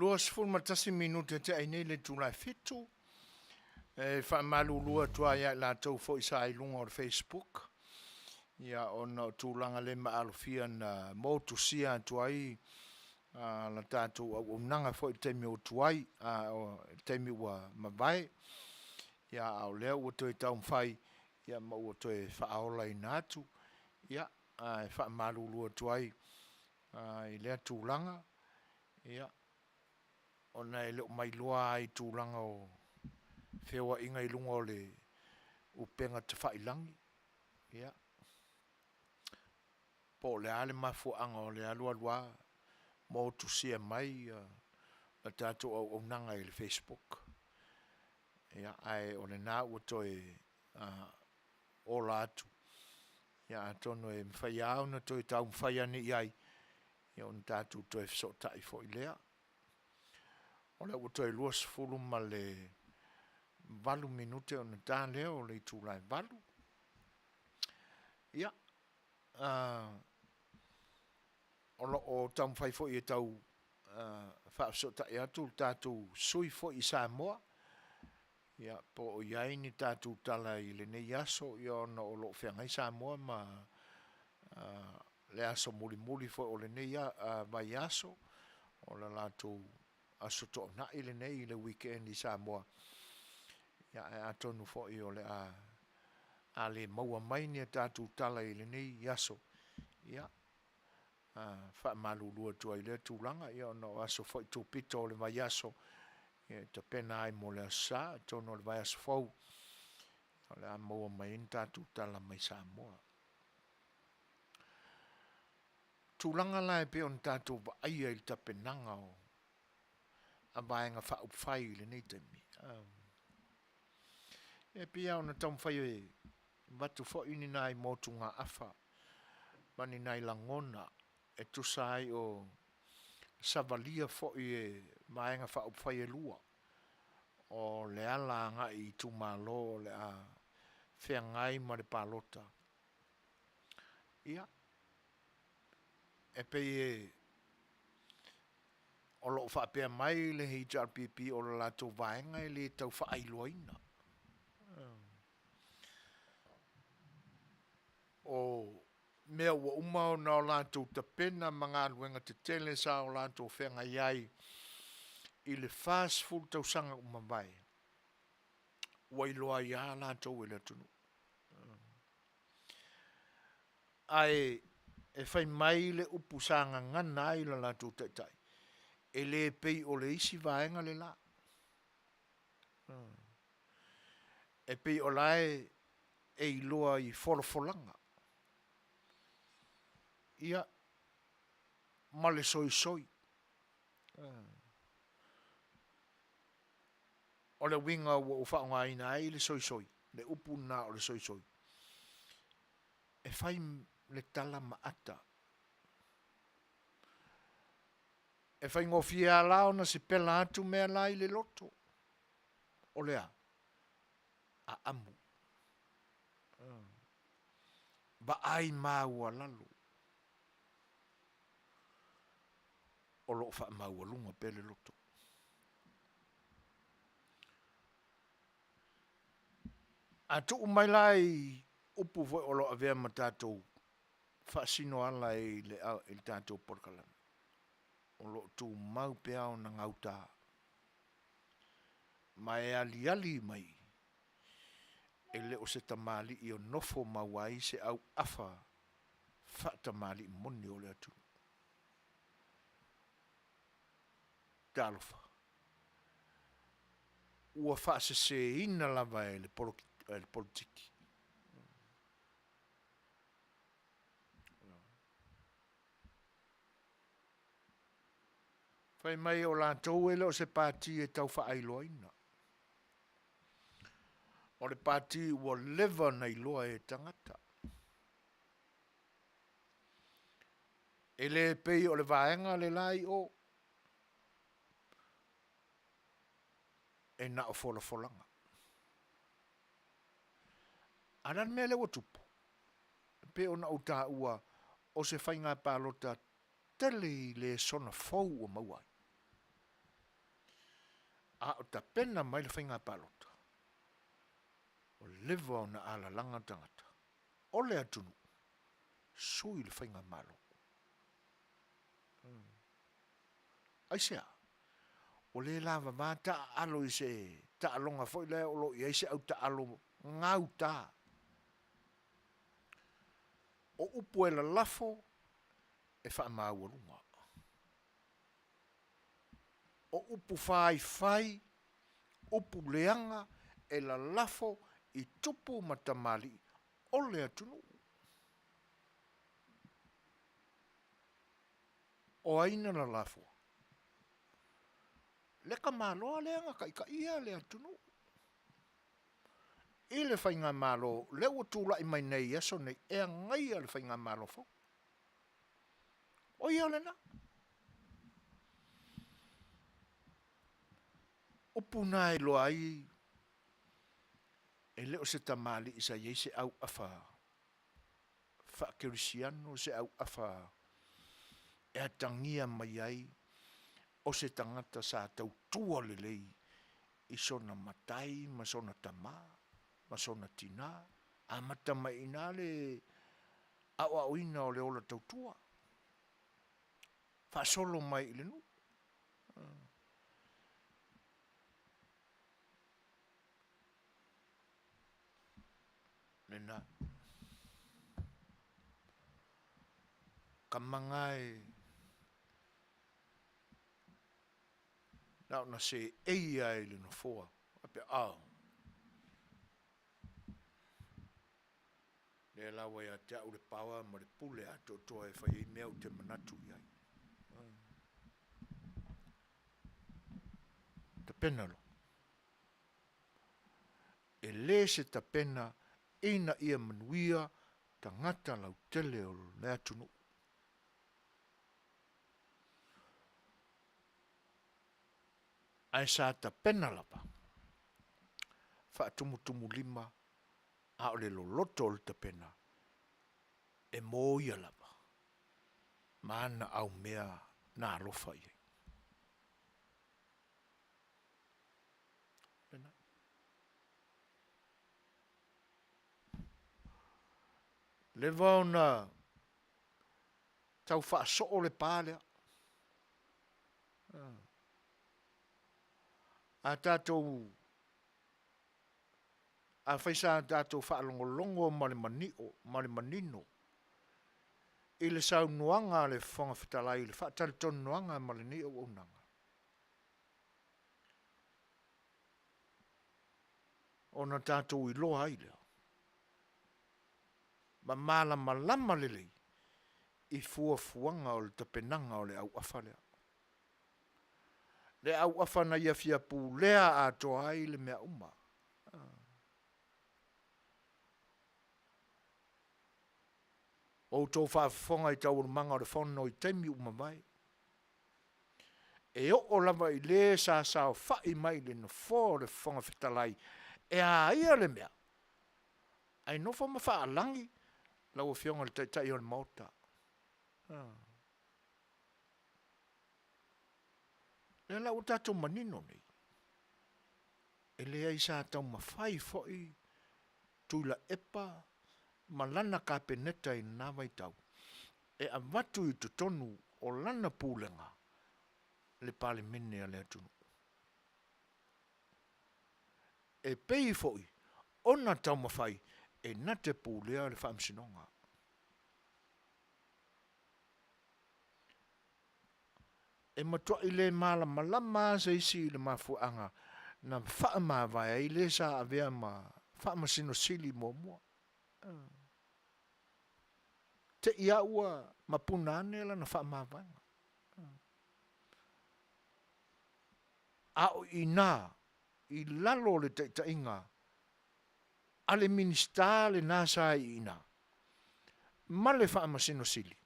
21 minute e tea ai nei le itula e fitu. E faamalulu atu ai ia i latou foi sa i luga o le Facebook, ia ona o tulaga le maalofia na motusia atu ai la tatou auaunaga foi i le taimi ua tuai, i le taimi ua mavae. Ia a o lea ua toe taumafai ia ma ua toe faaolaina atu, ia ae faamalulu atu ai i lea tulaga, ia, ona e le o mailoa lava i tulaga o feoaiga i luga o le upega tafailagi, ia, po o le a le mafuaaga o le alu alu lava motusia mai le tatou auaunaga i le facebook. Ia, ae o lena ua toe ola atu, ia atonu e mafai lava ona toe taumafai ane i ai, ia ona tatou toe fesootai foi lea. O lea ua toe 28 minute ona ta lea o le itula e 8. Ia, o lo o taumafai foi e tau faafesootai atu le tatou sui usufono foi i Samoa, ia po o i ai ni tatou tala i lenei aso ona o lo o feagai Samoa ma le aso mulimuli foi o lenei vaiaso, o le latou aso Toonai lenei i le weekend i Samoa, ae atonu foi o le a le maua mai ni a tatou tala i lenei aso, ia, e faamalulu atu ai i lea tulaga, ona o aso foi tupito o le vaiaso e tapena ai mo le Aso Sa. Atonu o le vaiaso fou o le a maua mai ai ni tatou tala mai Samoa. O tulaga la e pei ona tatou vaaia i le tapenaga a Vaega Faaupufai i lenei taimi, e pei lava ona taumafai e avatu foi ni nai motugaafa ma ni nai lagona e tusa ai o savalia foi e Vaega Faaupufai e lua o le ala agai i itumalo o le a feagai ma le palota. Ia, e pei o lo o faapea mai le HRPP o le latou vaega e le tau faailoaina. O mea ua uma ona latou tapena ma galuega tetele sa o latou feagai ai i le 40 tausaga ua mavae, ua iloa ai lava latou e le atunuu. Ae e fai mai le upu sa gagana ai le latou taitai, e le pei o le isi vaega le la. E pei o la e iloa i folafolaga, ia, ma le soisoi. O le uiga ua ou faaaogaina ai le soisoi, le upu lena o le soisoi, e fai le tala ma ata. E faigofie lava la ona sipela atu mea la i le loto. O le a? Aami. Vaai maualalo o lo o faamaualuga pea le loto. A tuu mai la i upu foi o lo o avea ma tatou faasinoala i le tatou polokalame, o lo o tumau pea ona gauta ma e aliali mai, e le o se tamalii e nofomau ai se auafa faatamalii moni o le atunuu. Talofa, ua faaseseina lava e le polokiki. Fai mai o latou e le o se pati e tau faailoaina. O le pati ua leva ona iloa e tagata. E le pei o le vaega le la i o, e na o folafolaga. A o le a le mea lea ua tupu? E pei ona ou taua o se faiga palota tele i lesona fou ua maua ai. A o tapena mai le faiga palota, ua leva ona alalaga tagata o le atunuu sui le faigamalo. Aisea? Ua le lavava taaalo i se taaloga foi lea o lo o i ai se autaalo gauta. O upu e lalafo e faamaualuga. O upu faifai, upu leaga e lalafo i tupu ma tamalii o le atunuu. O ai na lalafoa? Le tamaloa lea na taitaia le atunuu i le faigamalo lea ua tulai mai nei i aso nei e agaia le faigamalo fou. O ia lena. Upu na e iloa ai e le o se tamalii sa i ai se auafa faakerisiano, se auafa e atagia mai ai o se tagata sa tautua lelei i sona matai ma sona tama ma sona tina, amata mai i ina le aoaoina o le ola tautua, faasolo mai i le nuu. Lena. Tama na e na ona seei lava i le nofoa faapea, a, lea la ua ia te au le power ma le pule atoatoa e fai ai mea ou te manatu i ai. Tapena loa. E le se tapena ina ia manuia tagata lautele o le atunuu. Ae sa tapena lava faatumutumulima a o le loloto o le tapena e mo ia lava ma ana aumea na alofa i ai. Leva ona tau faasoo le pa lea. A tatou afai sa tatou faalogologo ma le manio ma le manino i le saunoaga a le Fofoga Fetalai i le faatalatalanoaga ma lenei auaunaga, ona tatou iloa ai lea ma malamalama lelei i fuafuaga o le tapenaga o le auafa lea. Le auafa na ia fia pulea atoa ai le mea uma. Ua outou faafofoga i taualumaga o le Fono i taimi ua mavae, e oo lava i le sa saofai mai i le nofoa o le Fofoga Fetalai e a ia le mea, ae nofo ma faalagi lau Afioga i le Taitai o le Maota. O lea la ua tatou manino nei, e leai sa taumafai foi Tuilaepa ma lana Kapeneta i lena vaitau e avatu i totonu o lana pulega le Palemene a le atunuu. E pei foi ona taumafai e na te pulea le Faamasinoga. E matuai le malamalama lava se isi i le mafuaaga na faamavae ai le sa avea ma Faamasino Sili muamua. Te i lava ua mapuna ane lana faamavaega. A o i ina i lalo o le taitaiga a le Minisita lena sa i ina ma le Faamasino Sili,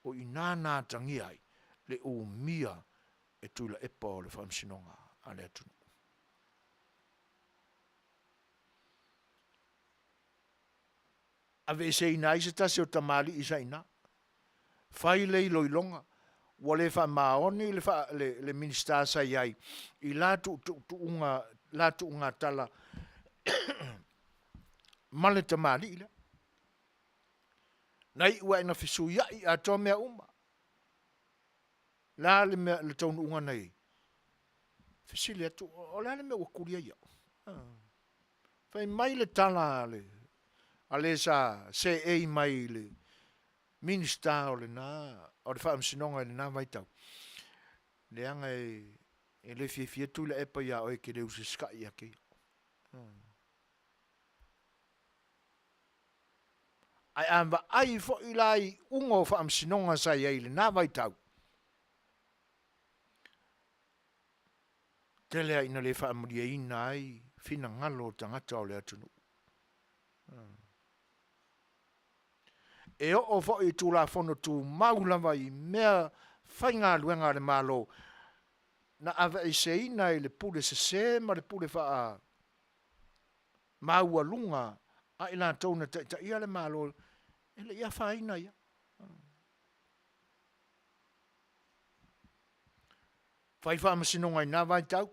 o i ina na atagia ai le umia e Tuilaepa o le Faamasinoga a le atunuu. Aveeseina ai se tasi o tamalii sa i ina, fai le iloiloga. Ua le faamaoni le, fa, le, le Minisita sa i ai i la tuutuuga, la tuugatala ma le tamalii lea. Na iu lava ina fesuiai atoa mea uma. Le a le mea, le taunuuga na i ai? Fesili atu, o le a le mea ua tuli ai au? Fai mai le tala a le, a le sa seei mai i le Minisita o lena, o le Faamasinoga i lena vaitau, leaga e le fiafia Tuilaepa ia oe e te le usitaia ia te ia. Ae a vaai foi la i iuga o faamasinoga sa i ai i lena vaitau, tele lava ina le faamalieina ai finagalo o tagata o le atunuu. E oo foi i Tulafono Tumau lava i mea faigaluega a le Malo, na aveeseina i le pule sese ma le pule maualuga a i latou na taitaia le Malo, e le i afaina ai lava. Fai faamasinoga i na vaitau,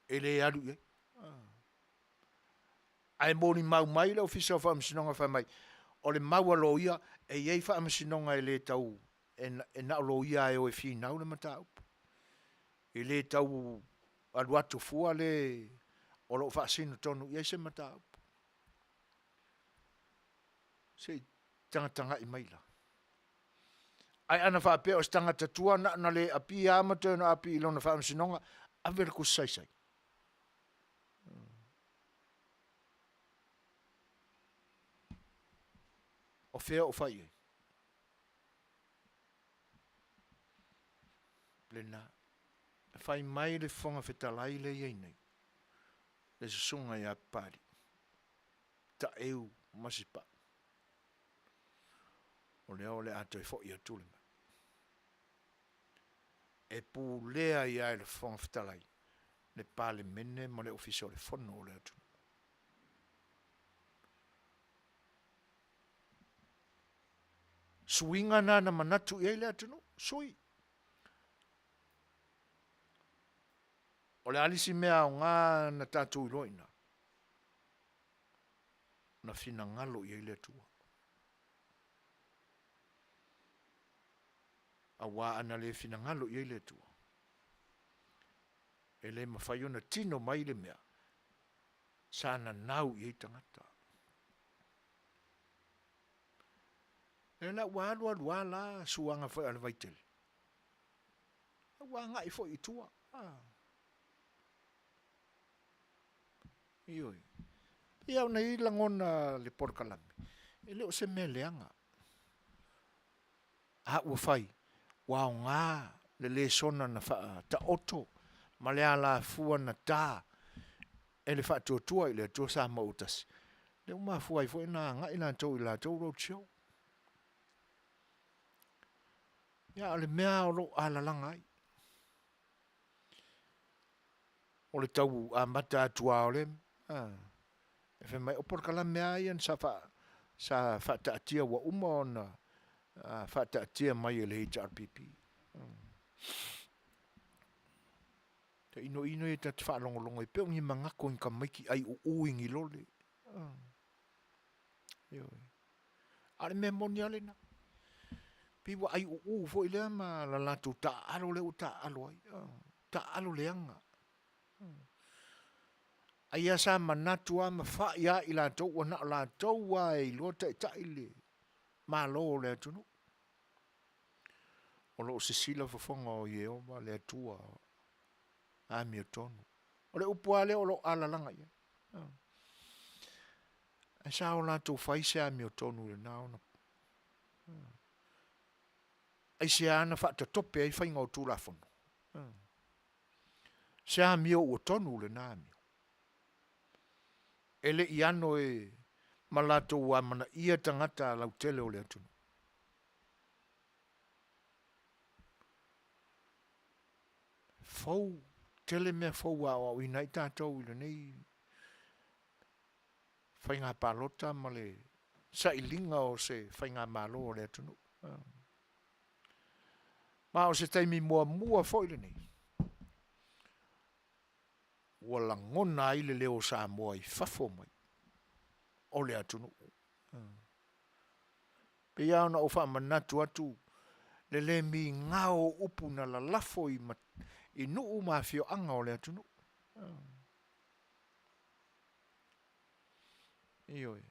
e le alu i ai. Ae molimau mai le Ofisa o Faamasinoga fai mai, o le mau a loia, e i ai faamasinoga e le tau, e na o loia lava e o e finau le mataupu. E le tau alu atu fua le o lo o faasino tonu i ai se mataupu. Se i tagatagai mai la. Ae ana faapea o se tagata tua na ona le apia lava ma toe ono i lona faamasinoga, ave le tusi saisai. O fea o fai i ai? Lena. Fai mai le Fofoga Fetalai lea e i ai nei, le susuga ia Papalii, Taeu Masepau, o lea o le a toe foi atu le E pulea ai lava e le Fofoga Fetalai le Palemene ma le Ofisa o le Fono o le atunuu. Suiga na na manatu i ai le atunuu, sui. O le a le isi mea aoga na tatou iloaina? Na finagalo i ai le Atua. Aua ana le finagalo i ai le Atua, e le mafai ona tino mai le mea sa nanau i ai tagata. Lea la ua alu alu lava la suaga foi a le Vaitele, ua agai foi i tua. Ioe. E pei lava ona i ai lagona o le polokalame, e le o se mea leaga. A ua fai, ua aoga le lesona na faataoto ma le alafua na ta e le Faatuatua i le Atua Samoa ua Tasi, lea ua mafua ai foi ona agai latou i le latou road show. Ia a o le mea lava o lo o alalaga ai, o le tau amata atu lava o le e fai mai o polokalame lava ia sa faataatia ua uma ona faataatia mai e le HRPP. Tainoino ia ta te faalogologo ai pei o ni manatu o ni tamaiti aiuuu i ni lole. Ioe. A o le mea moni lava lena. Pei ua aiuuu foi lea ma le latou taaalo lea ua taaalo ai, taaalo leaga. Ai lava sa manatu lava ma fai lava i latou ua na o latou lava e iloa taitai le Malo o le atunuu. O lo o sisila fofoga o Ieova le Atua amiotonu. O le upu lava lea o lo o alalaga i ai. Ae sa o latou fai se amiotonu i lena ono. Aisea na faatatope ai faiga o Tulafono? Se amio ua tonu lena amio. E le i ano e ma latou amanaia tagata lautele o le atunuu. Fou, tele mea fou ua aoaoina ai tatou i lenei faiga palota ma le sailiga o se faigamalo a le atunuu. Ma o se taimi muamua foi lenei ua lagona ai le leo o Samoa i fafo mai o le atunuu. E pei lava ona ou faamanatu atu le le migao o upu na lalafo i nuu ma afioaga o le atunuu. Ioe.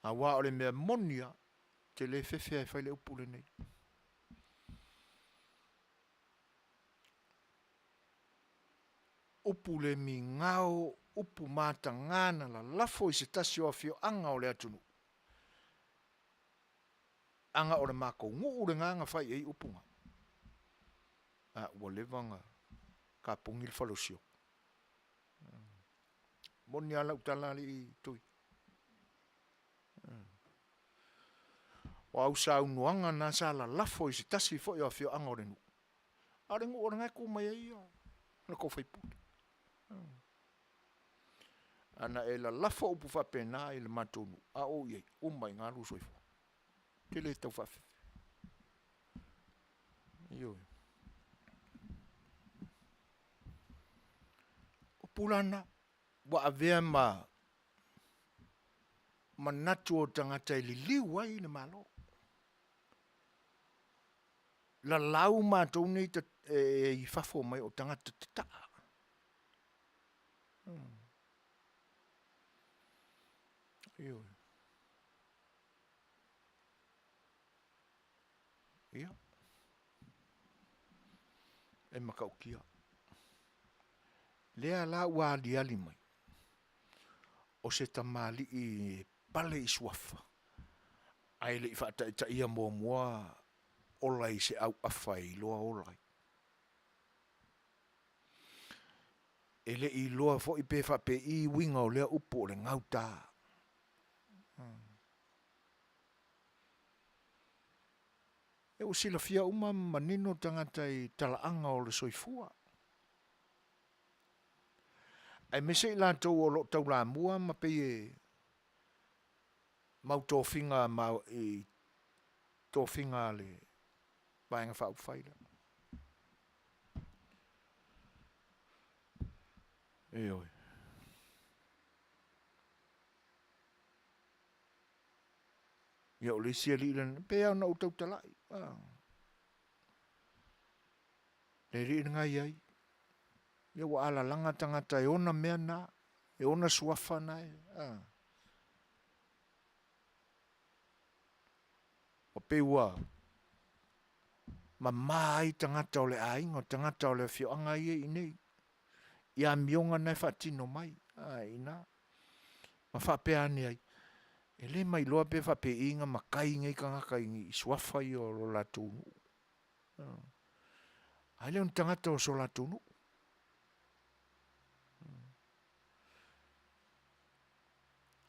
Aua o le mea moni lava, ou te le fefe lava e fai le upu lenei. Upu le migao, upu mataga na lalafo i se tasi o afioaga o le atunuu, aga o le matou nuu lena na fai i ai upu na, a ua leva ona tapuni le fale o Siao. E moni lava lau tala alii Tui. O au saunoaga na sa lalafo i se tasi foi o afioaga o le nuu, a o le nuu o lena e tu mai ai le tou sui usufono. Ana e lalafo upu faapena i le matou nuu, a o ou i ai, uma ai i ina lou soifua. Ou te le tau faafefe. Ioe. O upu la na, ua avea ma manatu o tagata e liliu ai le Malo. Lalau matou nei e i fafo mai o tagata tataa. Ioe. Ia. E matautia. Lea la ua aliali mai, o se tamalii e pale i suafa, ae le i faataitaia muamua ola i se auafa e iloa ola ai. E le i iloa foi pe faapei uiga o lea upu o le gauta. Ia ua silafia uma ma manino tagata i talaaga o le soifua, aemaise i latou o lo o taulamua ma pei e mau tofiga i tofiga a le Vaega Faaupufai lea. Ioe. Ia o le isi alii lena, pei lava ona ou tautalai, le alii lena e i ai, ia ua alalaga tagata e ona mea na, e ona suafa na e, a. Ua pei ua mama ai tagata o le aiga, o tagata o le afioaga ia i inei, i amioga na e faatino mai i ina. Ma faapea ane ai, e le mailoa pe faapei na matai nei tagata i suafa ia o lo latou nuu. Ae le o ni tagata o so latou nuu.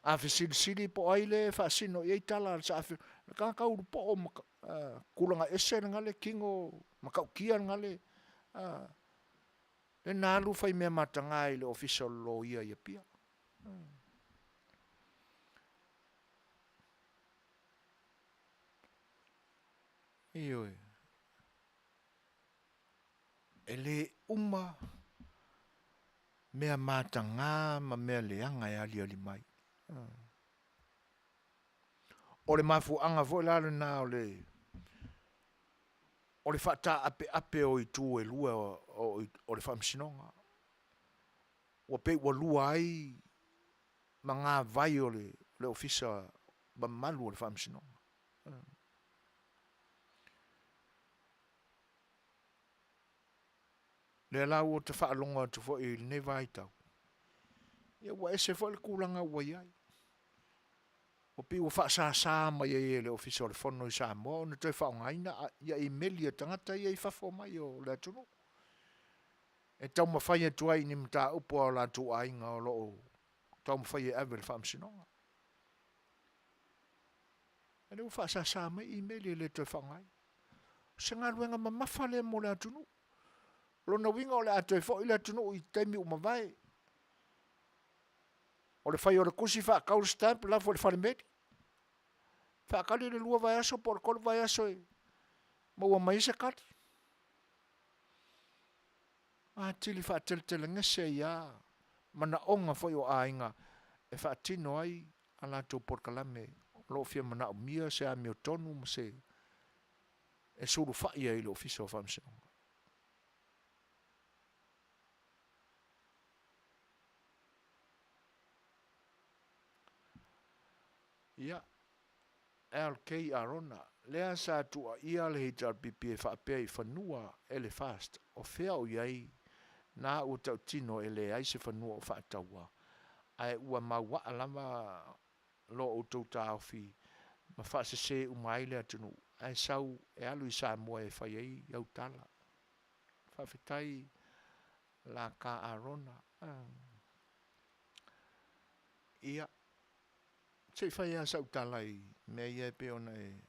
A fesilisili po o ai le e faasino i ai tala a le saafiofio, le tagata ulupoo ma tulaga ese lena le tino matautia lena le, lea na alu fai mea mataga i le Ofisa o le Loia i Apia. Ioe. E le uma mea mataga ma mea leaga e aliali mai. O le mafuaaga foi la lena o le o le faataapeape o itu e lua o le Faamasinoga. Ua pei ua lua ai magavai o le Ofisa mamalu o le Faamasinoga. Lea la ua ta faalogo atu foi i lenei vaitau, ia ua ese foi le tulaga ua i ai. Ua pei ua faasasa mai ai e le Ofisa o le Fono i Samoa ona toe faaaogaina ia imeli a tagata ia i fafo mai o le atunuu e taumafai atu ai i ni mataupu a o latou aiga o lo o taumafai e ave i le Faamasinoga. A lea ua faasasa mai imeli e le toe faaaogaina. O se galuega mamafa lea mo le atunuu. O lona uiga o le a toe foi le atunuu i taimi ua mavae. O le fai o le tusi faatau le stamp lafo i le falemeli. Faatali le 2 vaiaso po o le 3 vaiaso e maua mai ai se tali. Atili faateletelegese ai lava manaoga foi o aiga e faatino ai a latou polokalame o lo o fia manaomia se amiotonu ma se e sulufai ai i le Ofisa o Faamasinoga. Ia, LK Arona, lea sa tuuaia le HRPP e faapea i fanua e le FAST, o fea o i ai na ua tautino e leai se fanua o faataua, ae ua mauaa lava lo outou taofi ma faasese uma ai le atunuu, ae sau e alu i Samoa e fai ai au tala. Faafetai Laka Arona. Ia, se i fai lava sau tala i mea ia e pei ona e…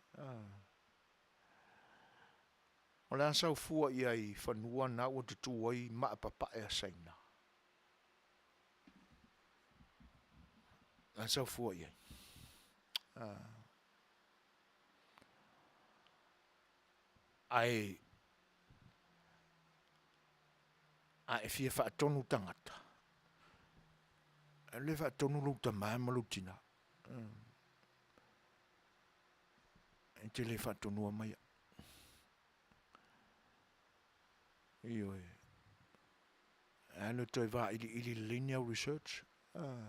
O le a sau fua i ai i fanua na ua tutu ai maa papae a Saina? O le a sau fua i ai? Ae a e fia faatonu tagata, alu e faatonu lou tama ma lou tina, e te le faatonua maia. Ioe. Alu e toe vailiili lelei ni au research.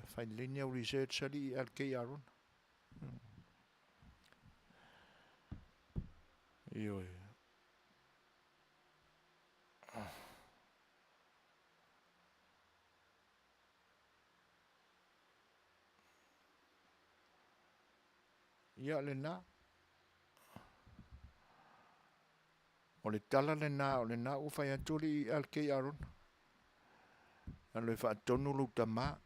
Fai lelei ni au research alii LK Arona. Ioe. Ia o lena. O le tala lena o lena ua fai atu alii LK Arona. Alu e faatonu lou tama,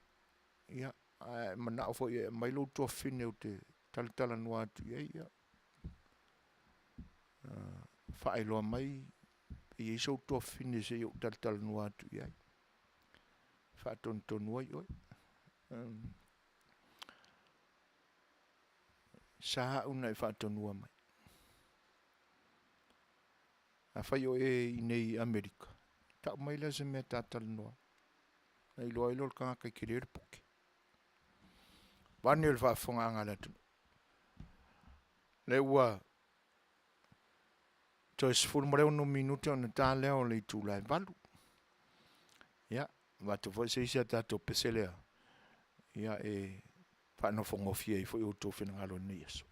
ia, a e manao foi e aumai lou tuafafine ou te talatalanoa atu i ai, ia, faailoa mai pe i ai sou tuafafine se i ou talatalanoa atu i ai, e faatonutonu ai oe. E sa au ona e faatonua mai. Afai o e i inei i Amerika, tau mai lea o se mea ta talanoa ai, ona iloa ai lea o le tagata e tele le poke. Vaeane le faafofogaaga a le atunuu. O lea ua toe 16 minute ona ta lea o le itula e 8. Ia, avatu foi se isi a tatou pese lea, ia e faanofogofie ai foi outou finagalo i lenei aso.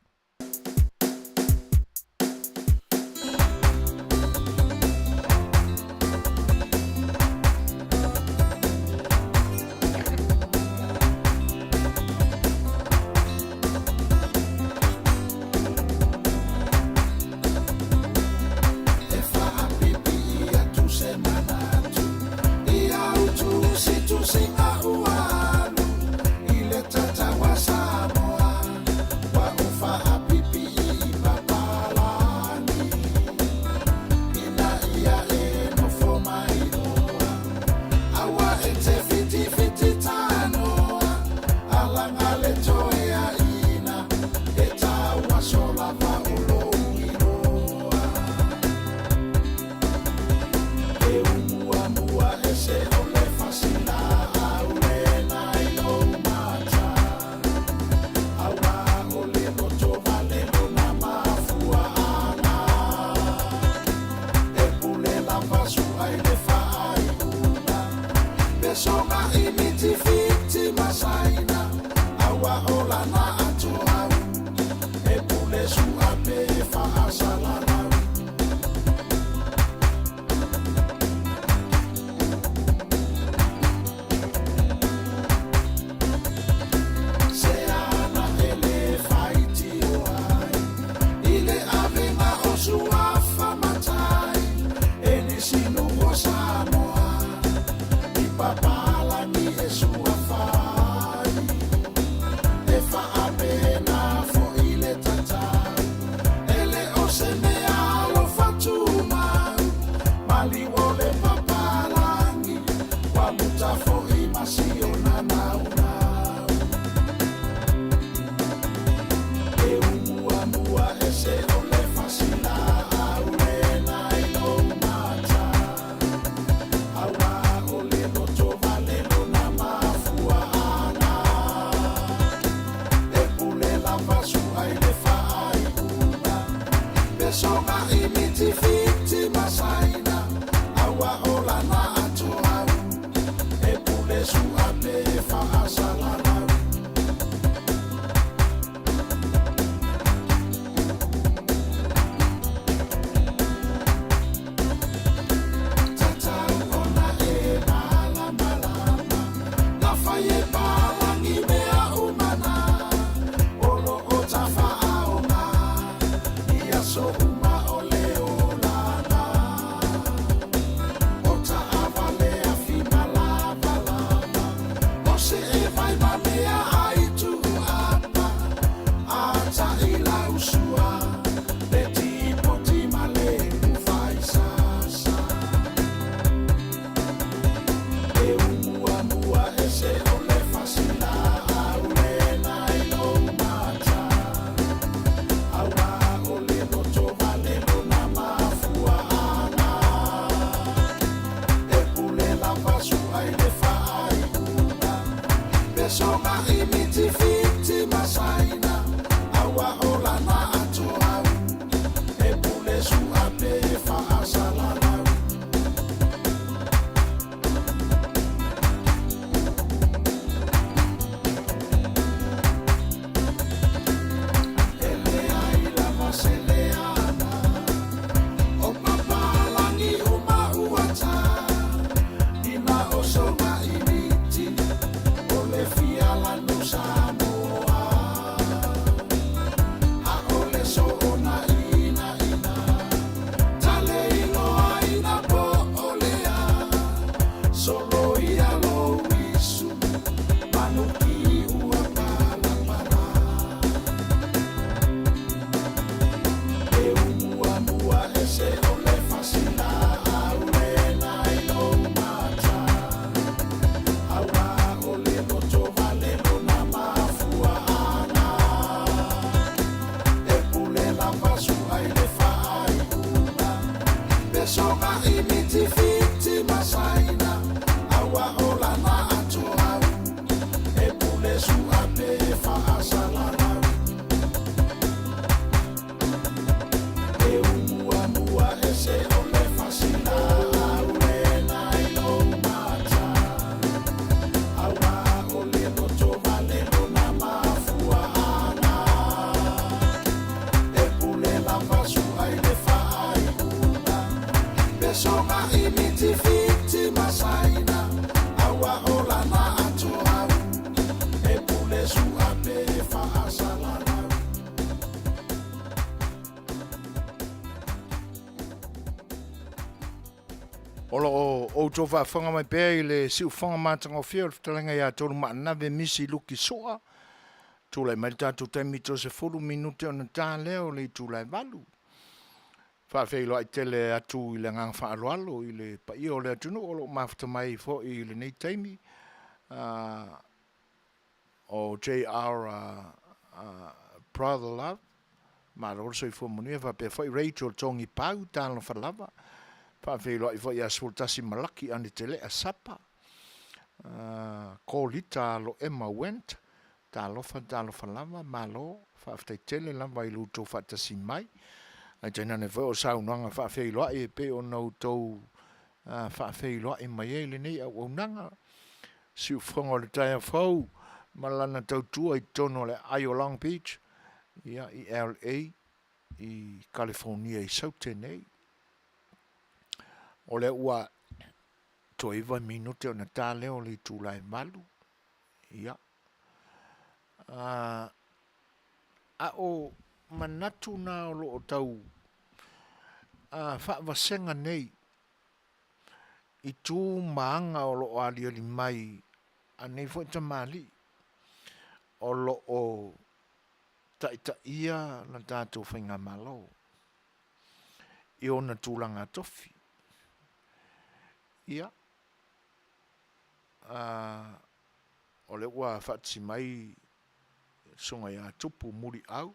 O lo o outou faafofoga mai pea i le siufofoga matagofie o le fetalaiga ia Tolumaanave Misi Luki Sua. Tulai mai le tatou taimi toe 10 minute ona ta lea o le itula e 8. Faafeiloai tele atu i le agaga faaaloalo i le paia o le atunuu o lo o mafuta mai foi i lenei taimi. O JR Brother Love, malo le soifua manuia, faapea foi Rachel Togipau, talofa lava. Faafeiloai foi ia 11 Malaki Anitelea Sapa, Kolita Alo Emma Went, talofa talofa lava, malo, faafetai tele lava i lo outou faatasi mai. Ae tainane foi o saunoaga faafeiloai e pei ona outou faafeiloai mai ai lenei auaunaga. Siufofoga o le taeao fou ma lana tautua i totonu o le aai o Long Beach, ia, i LA, i Kalifonia i Saute nei. O lea ua toe 9 minute ona ta lea o le itula e 8. Ia. A o manatu na o lo o tau faavasega nei i tu ma aga o lo o aliali mai a nei foi tamalii o lo o taitaia la tatou faigamalo i ona tulaga tofi. Ia, o lea ua faatasi mai le Susuga ia Tupu Muliau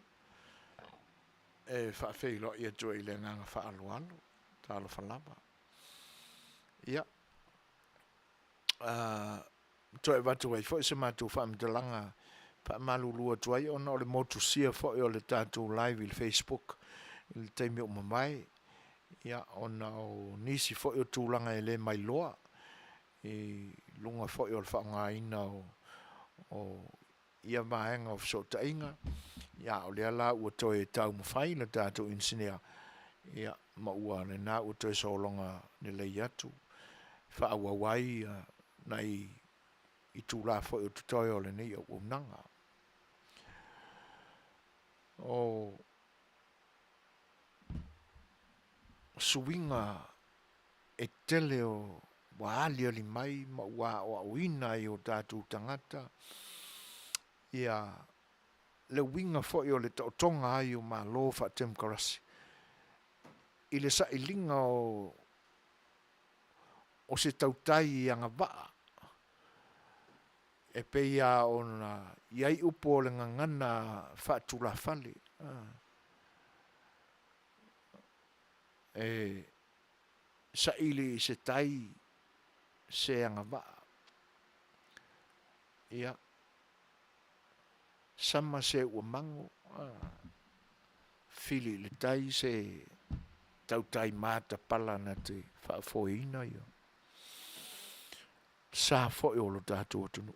e faafeiloai atu ai i le agaga faaaloalo. Talofa lava. Ia, toe avatu ai foi se matou faamatalaga faamalulu atu ai ona o le motusia foi o le tatou live i le Facebook i le taimi ua mavae, ia, ona o nisi foi o tulaga e le mailoa i luga foi o le faaaogaina o ia vaega o fesootaiga, ia a o lea la ua toe taumafai le tatou inisinia, ia, ma ua lena ua toe sologa lelei atu, faaauau ai nai itula foi o totoe o lenei auaunaga. O suiga e tele o ua aliali mai ma ua aoaoina ai o tatou tagata ia le uiga foi o le taotoga ai o Malo faatemokarasi i le sailiga o se tautai i agavaa e pei lava ona i ai upu o le gagana faatulafale, e saili i se tai se agavaa. Ia, sama se ua mago, fili i le tai se tautai matapala na te faafoeina ia sa foi o lo tatou atunuu.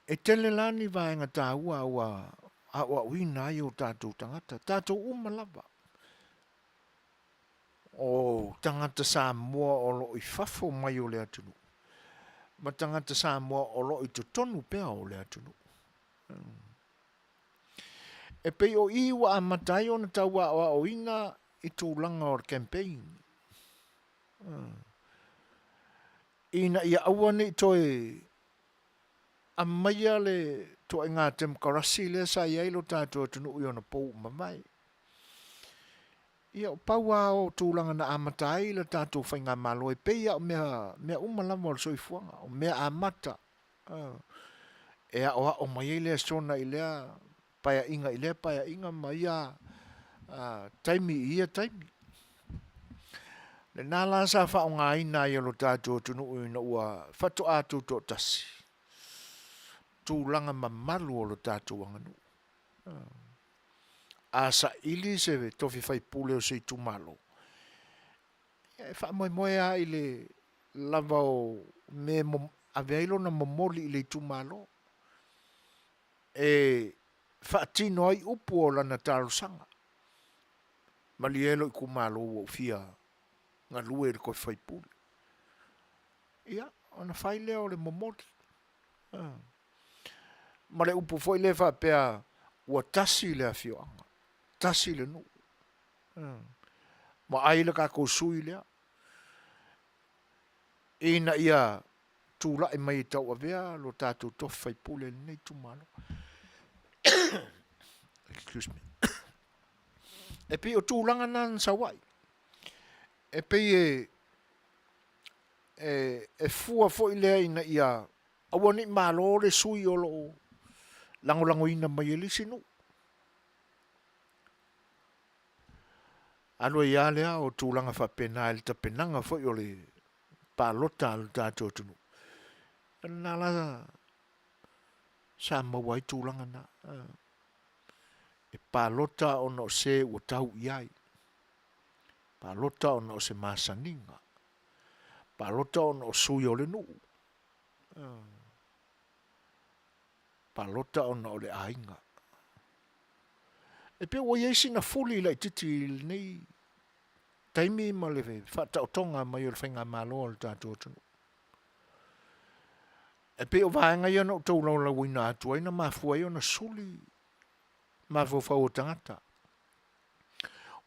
E tele la ni vaega taua ua aoaoina ai o tatou tagata, tatou uma lava. O tagata Samoa o lo o i fafo mai o le atunuu, ma tagata Samoa o lo o i totonu pea o le atunuu. E pei o i ua amata ai ona tau aoaoina i tulaga o le campaign. Ina ia aua ne i toe aumaia le ituaiga temokarasi lea sa i ai lo tatou atunuu i ona pou ua mavae. Ia, pau lava o tulaga na amata ai le tatou faigamalo e pei lava o mea, mea uma lava o le soifuaga, o mea amata e aoao mai ai le sona i lea paeaiga i lea paeaiga ma ia taimi i ia taimi. Lena la sa faaaogaina ai e lo tatou atunuu ina ua faatoa tutoatasi tulaga mamalu o lo tatou aganuu. A saili se tofi faipule o se itumalo, e faamoemoe lava i le lava o mea e ave ai lona momoli i le itumalo e faatino ai upu o lana talosaga. Malie lou itumalo ua ou fia galue i le tofi faipule. Ia, ona fai lea o le momoli. Ma le upu foi lea faapea ua tasi le afioaga, tasi le nuu. Vaai le tatou sui lea ina ia tulai mai e tauavea lo tatou tofi faipule i lenei itumalo. Excuse me. E pei o tulaga na na sau ai. E pei e, e, e fua foi lea ina ia aua ne i malo le sui o lo o lagolagoina mai e le isi nuu. Alu ai lava lea o tulaga faapena i le tapenaga foi o le palota a lo tatou atunuu. O lena la sa maua ai tulaga na. E palota ona o se ua tau i ai. Palota ona o se masaniga. Palota ona o sui o le nuu. Palota ona o le aiga. E pei ua i ai sina fuli laitiiti i lenei taimi ma le faataotoga mai o le faigamalo a le tatou atunuu. E pei o vaega ia na ou taulaulauina atu ai na mafua ai ona suli mafaufau o tagata.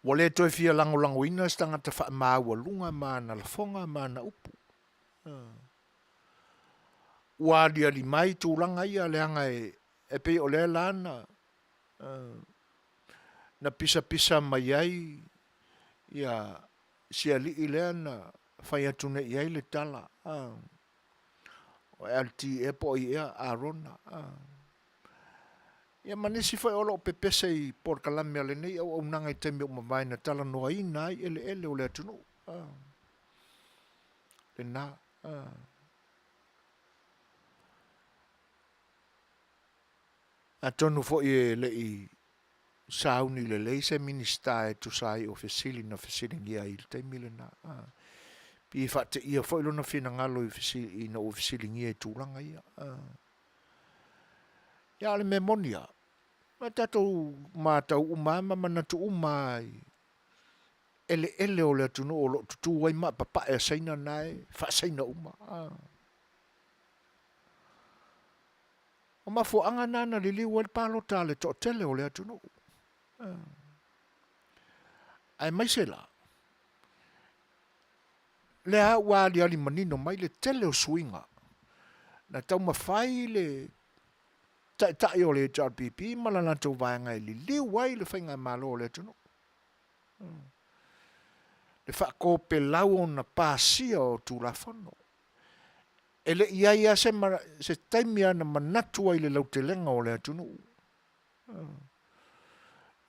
Ua le toe fia lagolagoina se tagata faamaualuga ma ana lafoga ma ana upu. Ua aliali mai tulaga ia leaga e pei o lea la na na pisapisa mai ai ia si alii lea na fai atu nei i ai le tala o LT ea po o ai ea Arona. Ia ma nisi foi o lo o pepese i polokalame a lenei auaunaga i taimi ua mavae na talanoaina ai eleele o le atunuu. Lena. Atonu foi e le i sauni lelei se Minisita e tusa ai o fesili na fesiligia ai i le taimi lena. Pei e faateia foi lona finagalo ina ua fesiligia i tulaga ia. Ia a o le mea moni lava, na tatou matau uma lava ma manatu uma lava i eleele o le atunuu o lo o tutu ai maa papae a Saina na e faa-Saina uma. O mafuaaga na na liliu ai le palota a le toatele o le atunuu. Aemaise la, lea ua aliali manino mai le tele o suiga na taumafai le taitai o le HRPP ma le latou vaega e liliu ai le faigamalo a le atunuu. Le faatopelau ona pasia o Tulafono. E le i i ai lava se taimi na manatu ai i le lautelega o le atunuu.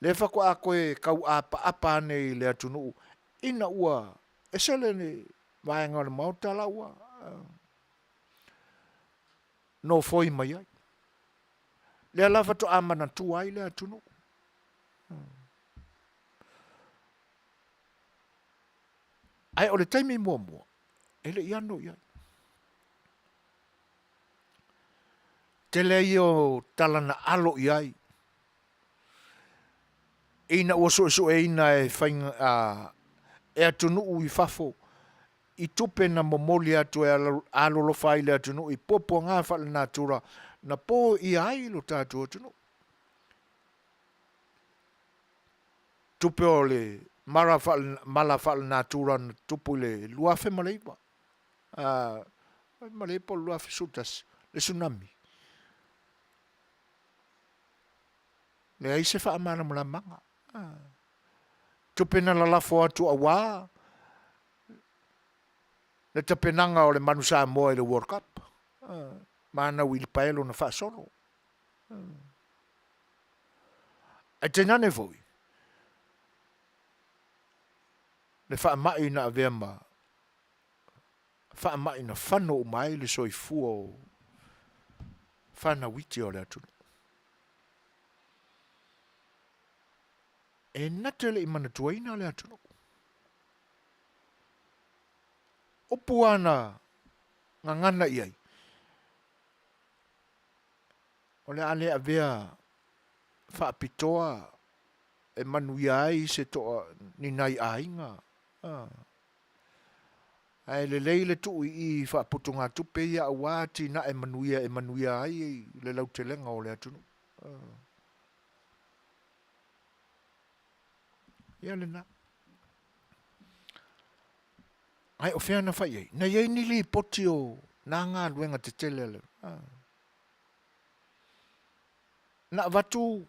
Lea faatoa toe tau apaapa ane i le atunuu ina ua ese le vaega o le Maota la ua nofoi mai ai. Lea la faatoa manatua ai le atunuu. Ae o le taimi muamua, e le i ano i ai. Tele ia o tala na alo i ai ina ua suesueina e faiga a, e atunuu i fafo i tupe na momoli atu e alolofa ai le atunuu i puapuaga faalenatura na poia ai lo tatou atunuu. Tupe o le mala faalenatura na tupu i le 2009, 2009 po o le 2011, le tsunami. Leai se faamalamalamaga. Tupe na lalafo atu aua le tapenaga o le Manu Samoa i le World Cup. Ma ana uilipaelo na faasolo. Ae tainane foi, Le faamai na avea ma faamai na fano uma ai le soifua o fanau iti o le atunuu. E na te le i manatuaina le atunuu. Upu lava na gagana i ai, o le a le avea faapitoa e manuia ai se toa ni nai aiga. Ae lelei le tuu i i i faaputugatupe ia aua atinae manuia e manuia ai le lautelega o le atunuu. Ia lena. Ae o fea na fai ai? Na i ai ni lipoti o na galuega tetele a le Na avatu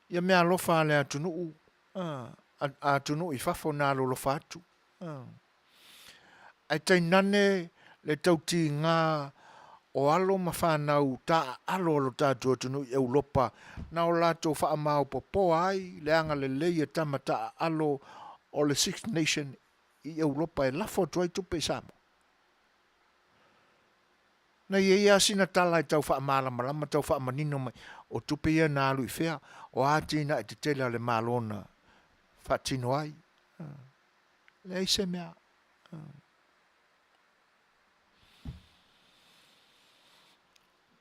ia meaalofa a le atunuu a atunuu i fafo na alolofa atu. Ae tainane le tautiga o alo ma fanau taaalo a lo tatou atunuu i Europa na o latou faamaopoopoa ai le agalelei a tama taaalo o le Six Nation i Europa e lafo atu ai tupe i Samoa. Na i ai lava sina tala e tau faamalamalama tau faamanino mai, o tupe ia na alu i fea, o a atinae tetele a le Malo na faatino ai. Leai se mea.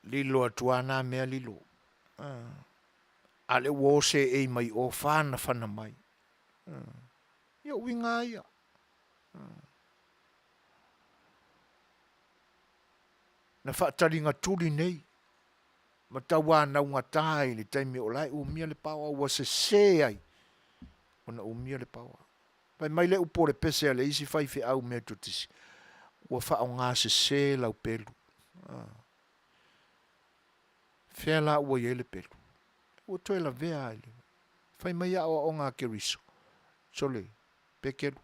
Lilo atu lava na mea lilo. A o lea ua o seei mai o fanafana mai. Ia o uiga lava ia. Na faataligatuli nei ma tauanaugata i le taimi o la e umia le power ua sese ai ona umia le power. Fai mai le upu o le pese a le isi faifeau Metotisi, ua faaaoga sese lau pelu. Fea la ua i ai le pelu? Ua toe lavea lava i le fai mai aoaoga a Keriso, sole, Pekelu,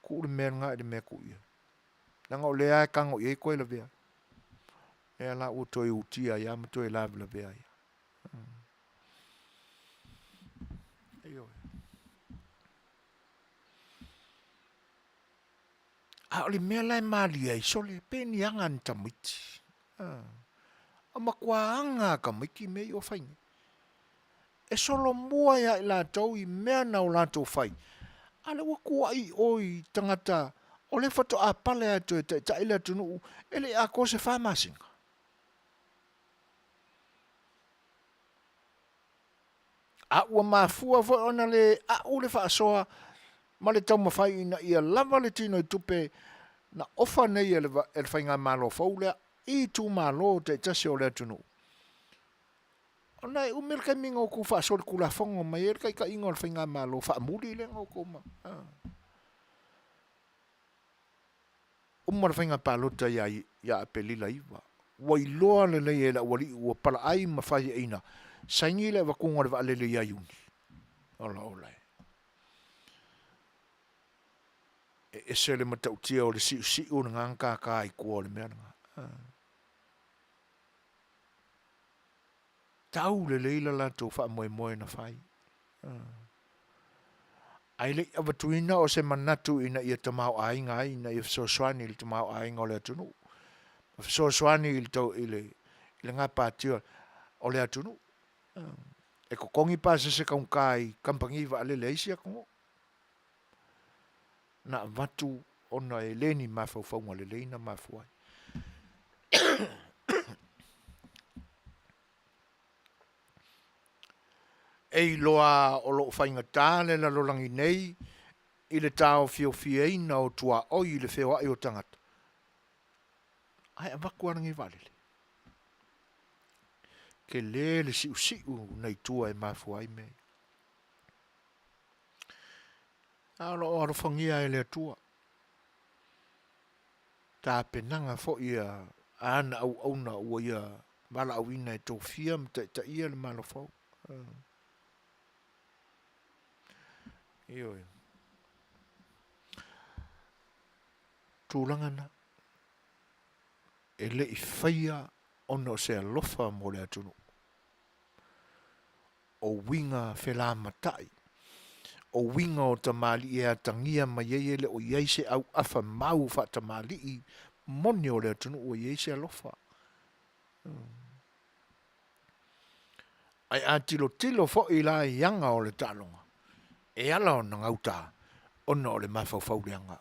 tuu le mea lena i le mea e tuu i ai. Leaga o lea lava e tago i ai toe lavea ai. Lea la ua toe utia ai lava ma toe lavelavea ai. Ioe. A o le mea la e malie ai, sole, pe ni aga a ni tamaiti. A matua aga lava e tamaiti mea ia ua fai nei. E solomua ia i latou i mea na o latou fai, a o lea ua tuuai o i tagata o lea faatoa pale lava e toe taitai le atunuu e le i atoa se fa masina. A ua mafua foi ona le a'u le faasoa ma le taumafai ina ia lava le tinoitupe na ofa nei e le faigamalo fou lea i itumalo taitasi o le atunuu, ona e umi le taimi na outou faasolitulafono mai ai le taitaiga o le faigamalo faamuli lea na outou Uma le faiga palota ia ia Aperila 9, ua iloa lelei e le aualii ua palaai ma faiaina, saini le avatuga o le vaalele ia Iuni. Ola ola e. E ese le matautia o le siusiu lena na tata i tua o le mea lena. Tau lelei le latou faamoemoe na fai. Ae le i avatuina o se manatu ina ia tamaoaiga ai, ina ia fesoasoani i le tamaoaiga o le atunuu, ma fesoasoani i le, tau, i le, i le gapatia o le atunuu. E totogi pasese taugata i kamupani vaalele a isi atunuu. Na avatu ona e le ni mafaufauga lelei na mafua ai. E iloa o lo o faigata le lalolagi nei i le taofiofiaina o tuaoi i le feoai o tagata, ae avatu lava lenei vaalele. Tele le siusiu nai tua e mafua ai mea ia. A o lo o alofagia e le Atua tapenaga foi a ana auauna ua ia valaauina e tofia ma taitaia le Malo fou. Ioe. Tulaga na e le i faia ona o se alofa mo le atunuu. O uiga felamatai. O uiga o tamalii e atagia mai ai e le o i ai se auafa mau faatamalii moni o le atunuu e i ai se alofa. Ae a tilotilo foi la i aga o le taaloga, e ala ona gauta ona o le mafaufau leaga.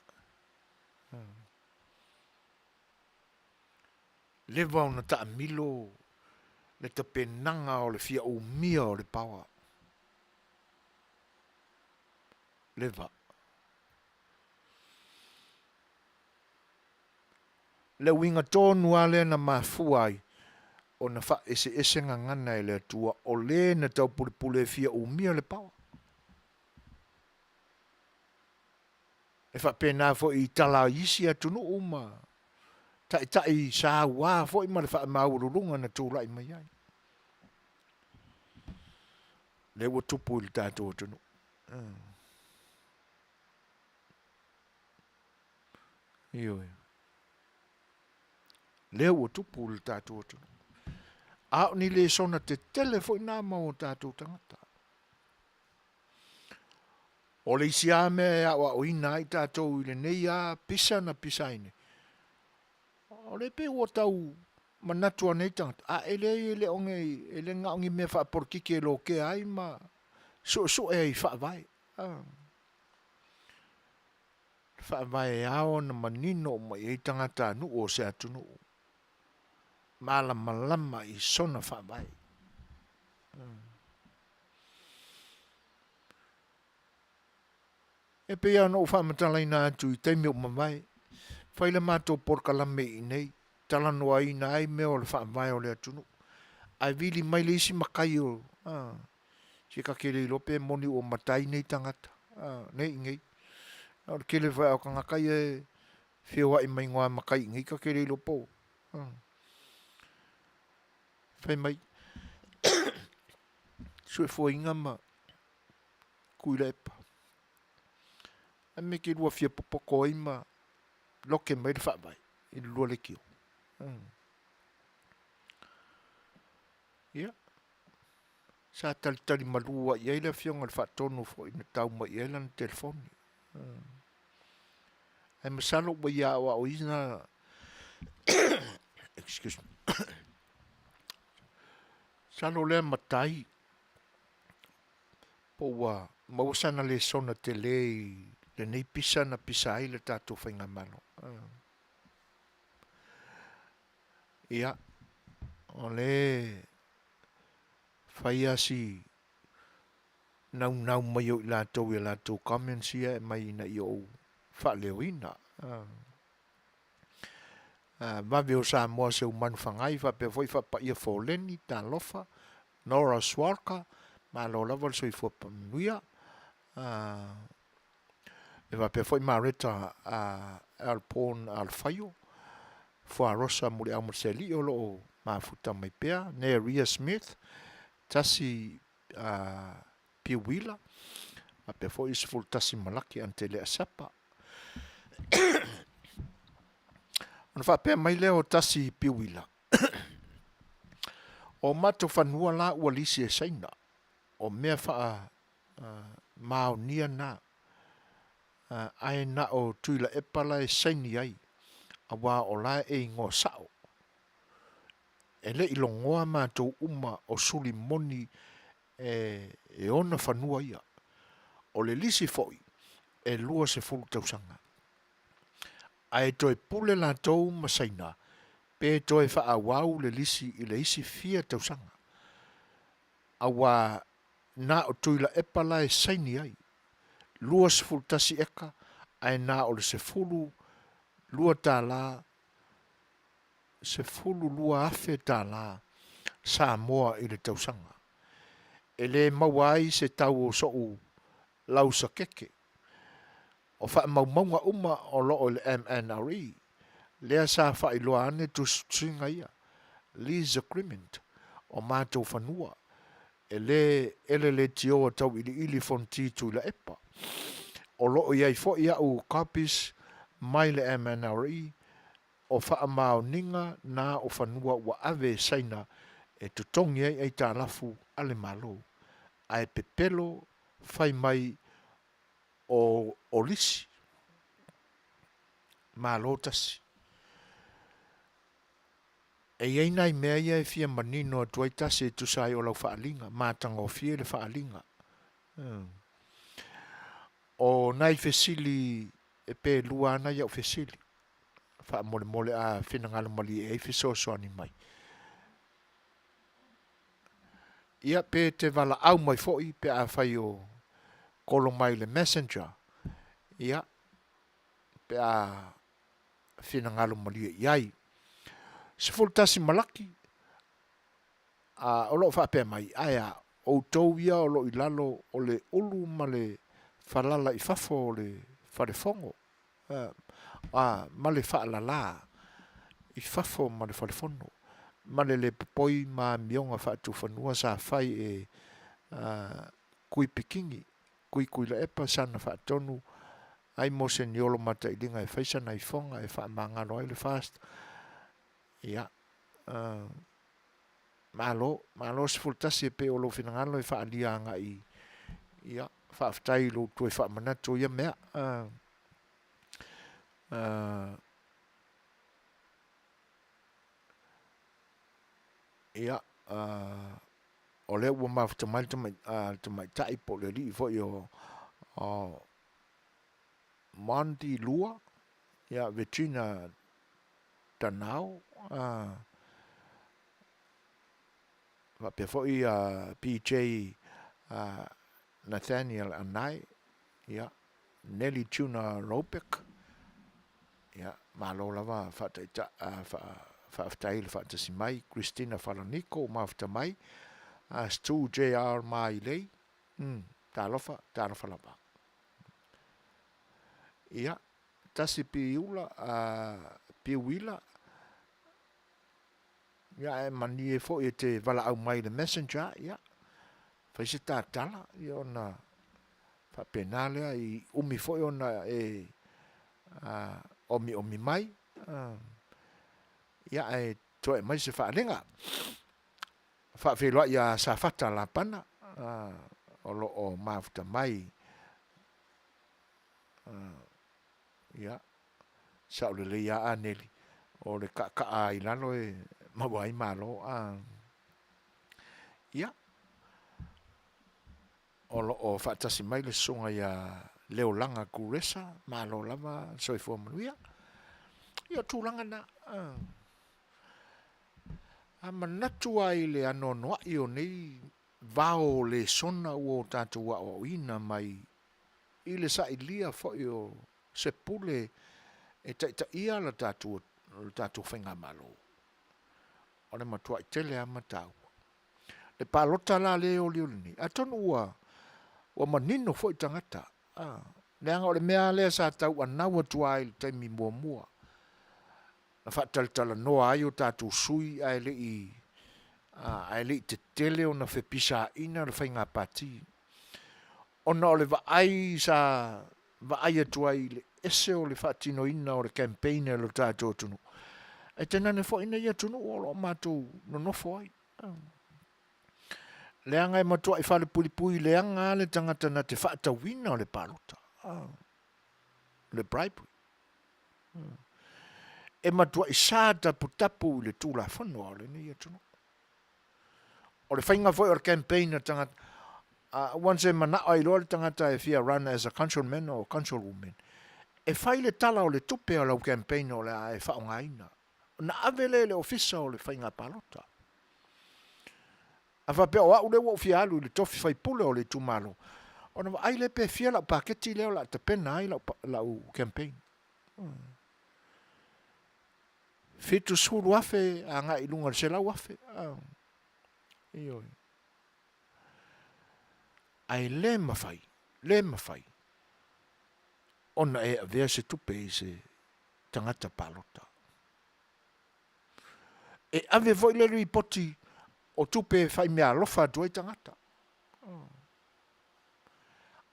Leva ona taamilo le tapenaga o le fia umia o le power. Leva. Le uiga tonu lava lea na mafua ai ona faaeseese gagana e le Atua o le na taupulepule e fia umia le power. E faapena foi i tala a isi atunuu ma taitai saua foi ma le faamaualuluga na tulai mai ai. Lea ua tupu i le tatou atunuu. Ioe. Lea ua tupu i le tatou atunuu. A o ni lesona tetele foi na mo tatou tagata. O le isi lava mea e aoaoina ai tatou i lenei lava pisa na pisaina, o lea pei ua tau manatu lava nei tagata, a e leai e le o ni, e le na o ni mea faapolokiki e lokea ai ma suesue ai i faavae. Le faavae e ao ona manino uma i ai tagatanuu o se atunuu, malamalama i sona faavae. E pei lava ona ou faamatalaina atu i taimi ua mavae, fai le matou polokalame i inei, talanoaina ai mea o le faavae o le atunuu. Ae vili mai le isi matai o, a, se ta te le iloa pe moni ua matai nei tagata, a, nei i inei. O le tele foi lava o tagata ia e feoai mai igoamatai i inei ta te le iloa po o, a. Fai mai, Suefuaina ma Tuilaepa, a mea e te lua fia popoto ai ma lote mai le faavae i le lua leitio? Ia, sa talitali malu lava i ai le afioga i le Faatonu foi na tau mai i ai lana telefoni. Ae masalo ua ia aoaoina excuse me masalo lea matai po ua maua sana lesona tele i lenei pisa na pisa ai le tatou faigamalo. Ia, o lea e fai lava si naunau mai o i latou i a latou comments ia e aumai ina ia ou faaleoina. Vave o Samoa Seumanu Fagai faapea foi Faapaia Foleni, Talofa, Nora Swarka, malo lava le soifua manuia. E faapea foi Mareta Alporn Alfaio, Fuarosa Muliau Masealii o lo o mafuta mai pea, Neria Smith, Tasi Piuila, faapea foi 11 Malaki Antelea Sapa. Ona faapea mai lea o Tasi Piuila, o matou fanua la ua lisi e Saina, o mea faa maonia na, ae na o Tuilaepa la e saini ai, aua o la e igoa sao. E le i logoa matou uma o suli moni e ona fanua ia. O le lisi foi e 20 tausaga. Ae toe pule latou ma Saina pe toe faaauau le lisi i le isi fia tausaga. Aua na o Tuilaepa la e saini ai, 21 eka ae na o le 12 tala, 12,000 tala Samoa i le tausaga. E le maua ai se tau o so'u lausakeke. O faamaumauga uma o lo o i le MNRE, lea sa faailoa ane tusitusiga ia, lease agreement, o matou fanua, e le eleletioa tauiliili Fonoti Tuilaepa. O lo o i ai foi a'u copies mai le MNRE o faamaoniga na o fanua ua ave e Saina e totogi ai aitalafu a le Malo. Ae pepelo fai mai. o lisi. Malo tasi. E i ai nai mea ia e fia manino atu ai tasi e tusa ai o lau faaaliga, matagofie le faaaliga. O nai fesili e pe lua ana iau fesili, faamolemole a finagalo malie i ai fesoasoani mai. Ia pe te valaau mai foi pe afai o kolo mai le messenger, ia pe a finagalo malie i ai. 11 Malaki, a, o lo o faapea mai, ae a, outou ia o lo o i lalo o le ulu ma le falala i fafo o le falefono, a, ma le faalala i fafo ma le falefono, ma le le popoi ma amioga faatufanua sa fai e a, Kuipikini, Kuikuilaepa sana faatonu ai mo se niolo matailiga e fai sana ifoga e faamagalo ai le FAST. Ia, uh, malo, malo 11 e pei o lou finagalo e faaalia agai. Ia, faafetai i lou toe faamanatu o ia mea. Uh, uh, ia, uh, o lea ua mafuta mai le tamaitai po o le alii foi o, o Monty Lua, ia Virginia Tanao, a faapea foi a PJ a Nathaniel Anae, ia Nelly Tuna Robeck, ia malo lava faataita faafetai le faatasi mai, Christina Falaniko ua mafuta mai, a Stu JR Mailei, mm, talofa, talofa lava. Ia, tasi piula, a piuila, ia ae manie foi e te valaau mai i le messenger, ia, fai se tatala, ia ona faapena lea i umi foi ona e a, omiomi mai, a, ia ae toe aumai se faaaliga. Faafeiloai ia Safata Lapana, a, o lo o mafuta mai, ia, sao lelei lava Aneli, o le kaakaa i lalo e maua ai malo. A, ia, o lo o faatasi mai le susuga ia Leolaga Kuresa, malo lava le soifua manuia. Ia, o tulaga na. A manatu lava i le anoanoai o nei vao lesona ua o tatou aoaoina mai i le sailia foi o se pule e taitaia le tatou, le tatou faigamalo. O le matuai tele lava ma taua. Le palota la lea e olioli nei, atonu ua, ua manino foi tagata, a, leaga o le mea lea sa tauanau atu ai i le taimi muamua, na faatalatalanoa ai o tatou sui ae le i, ae le i tetele ona fepisaina le faiga pati. Ona o le vaai sa vaai atu ai i le ese o le faatinoina o le campaign a lo tatou atunuu, ae tainane foi nei atunuu o lo o matou nonofo ai. Leaga e matuai falepuipui leaga lava le tagata na te faatauina o le palota, le bribery. E matuai sa taputapu i le Tulafono a lenei atunuu. O le faiga foi o le campaign a tagata, once e manao ai loa le tagata e fia run as a councilman or councilwoman, e fai le tala o le tupe o lau campaign o le a e faaaogaina, ona ave lea i le ofisa o le faiga palota. A faapea o au lea ua ou fia alu i le tofi faipule o le itumalo, ona vaai lea pe fia lau paketi lea o le a tapena ai lau, lau campaign. 70,000 agai i luga o le 100,000. Ioe. Ae le mafai, le mafai ona e avea se tupe i se tagata palota. E ave foi le lipoti o tupe e fai meaalofa atu ai tagata.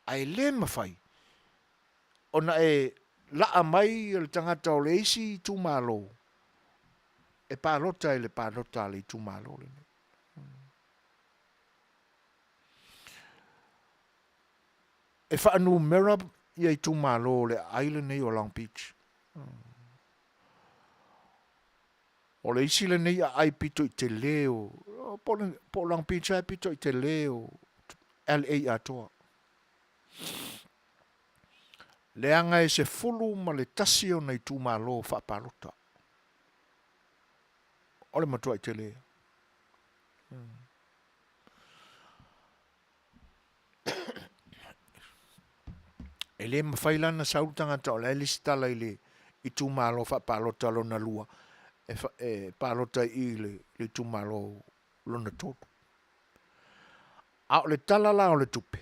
Ae le mafai ona e laa mai le tagata o le isi itumalo e palota i le palota a le itumalo lenei. E faanumera ia itumalo o le aai lenei o Long Beach. O le isi lenei aai pito i tele o po o Long Beach lava e pito i tele o LA atoa. Leaga e 11 ona itumalo faapalota. O le matuai tele. E le mafai la ona sau le tagata o la e lesitala i le itumalo faapalota lona lua e, e palota i le, le itumalo lona tolu. A o le tala la o le tupe,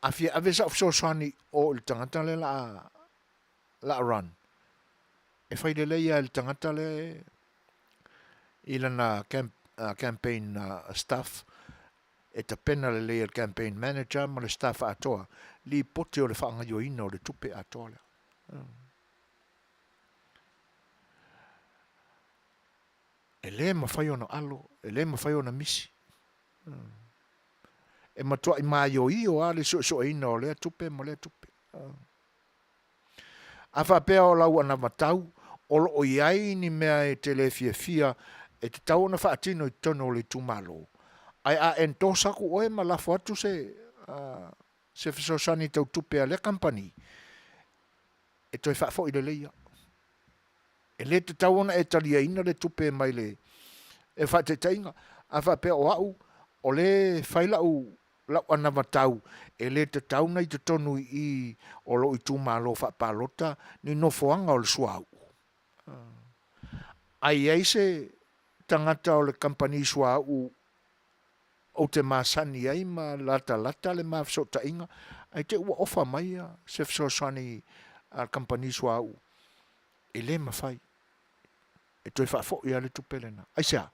a fia ave sau fesoasoani o i le tagata lea la a run, e fai lelei lava e le tagata lea i lana campaign staff e tapena lelei e le campaign manager ma le staff atoa lipoti o le faagaoioiina o le tupe atoa lea. E le mafai ona alo, e le mafai ona misi. E matuai maioio lava le suesueina o lea tupe ma lea tupe. A faapea o lau anavatau o lo o i ai ni mea e te le fiafia e tatau ona faatino i totonu o le itumalo, ae a endorse atu oe ma lafo atu se, se fesoasoani tau tupe a lea kamupani, e toe faafoi lelei lava. E le tatau ona e taliaina le tupe mai le e faataitaiga, a faapea o au o lea e fai lau lau anavatau e le tatau ona i totonu i i o lou itumalo faapalota ni nofoaga o le suauu. A i ai se tagata o le kamupani suauu ou te masani ai ma latalata le ma fesootaiga, ae te i ua ofa mai se fesoasoani a le kamupani suauu, e le mafai e toe faafoi lava le tupe lena. Aisea?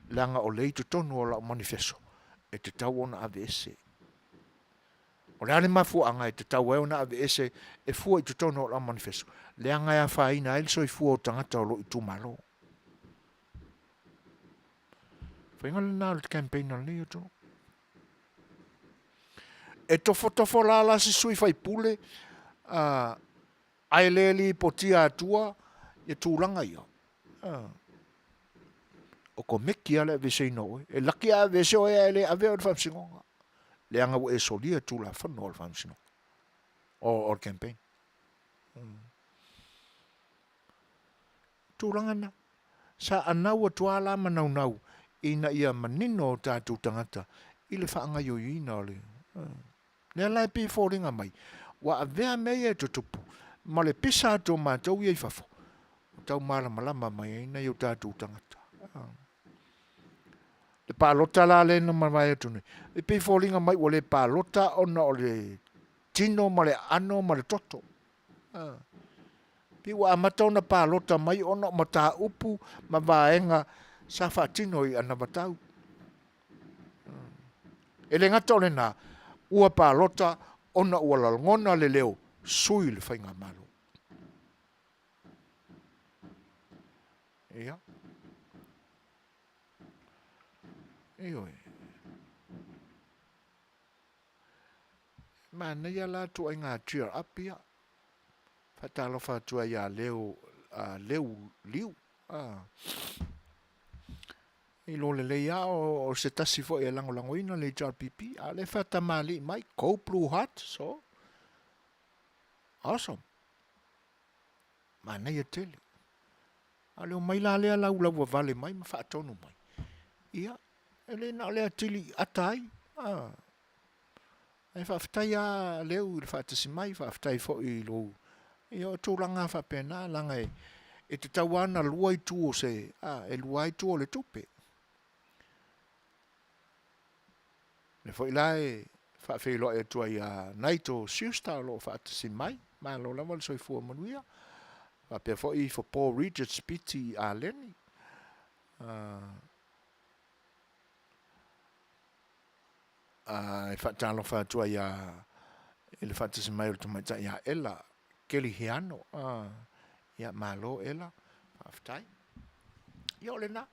Leaga o lea e i totonu o lau manifeso e tatau ona aveese. O le a le mafuaaga e tatau ai ona aveese e fua i totonu o lau manifeso? Leaga e afaina ai le soifua o tagata o lou itumalo. Faiga lena o le campaign a lenei atunuu. E tofotofo la la se sui faipule uh, ae le lipotia atua ia tulaga ia. Uh, o komeki lava le aveeseina o oe. E laki a aveese oe ae le ave oe i le faamasinoga. Leaga ua e solia tulafono o le faamasinoga. O, o le campaign. Mm. Tulaga na. Sa anau atu lava la ma naunau ina ia manino o tatou tagata i le faagaioiina o le lea la e pei e foliga mai ua avea mea ia e tutupu ma le pisa atu o matou ia i fafo ua tau malamalama mai ai nai o tatou tagata. Le palota la lea na mavae atu nei, e pei e foliga mai ua le palota ona o le tino ma le aano ma le toto. Pei ua amata ona palota mai ona o mataupu ma vaega sa faatino i anavatau. E le gata o lena, ua palota ona ua lagona le leo sui le faigamalo. Ia. Ioe. Manaia la ituaiga cheer up ia. Faatalofa atu ai ia Leo, uh, Leu Liu. Ah. I lo lelei a o, o se tasi foi e lagolagoina le HRPP, a le faatamalii mai, go blue heart, so awesome. Manaia tele. A le omai la lea laulauavale mai ma faatonu mai. Ia, e le na o le atili i ata ai. Ah. Ae faafetai lava Leu i le faatasi mai, faafetai foi i lou, ia o tulaga lava faapena, leaga e, e tatau lava ona lua itu o se, a, e lua lava itu o le tupe. O lea foi la e faafeiloai atu ai ia Naito Schuster o lo o faatasi mai, malo lava le soifua manuia. Faapea foi Fofo Regis Piti Aleni, uh, A e faatalofa atu ai a i le faatasi mai o le tamaitai ia Ella Kelihiano. A, ia malo Ella, faafetai. Ia o lena.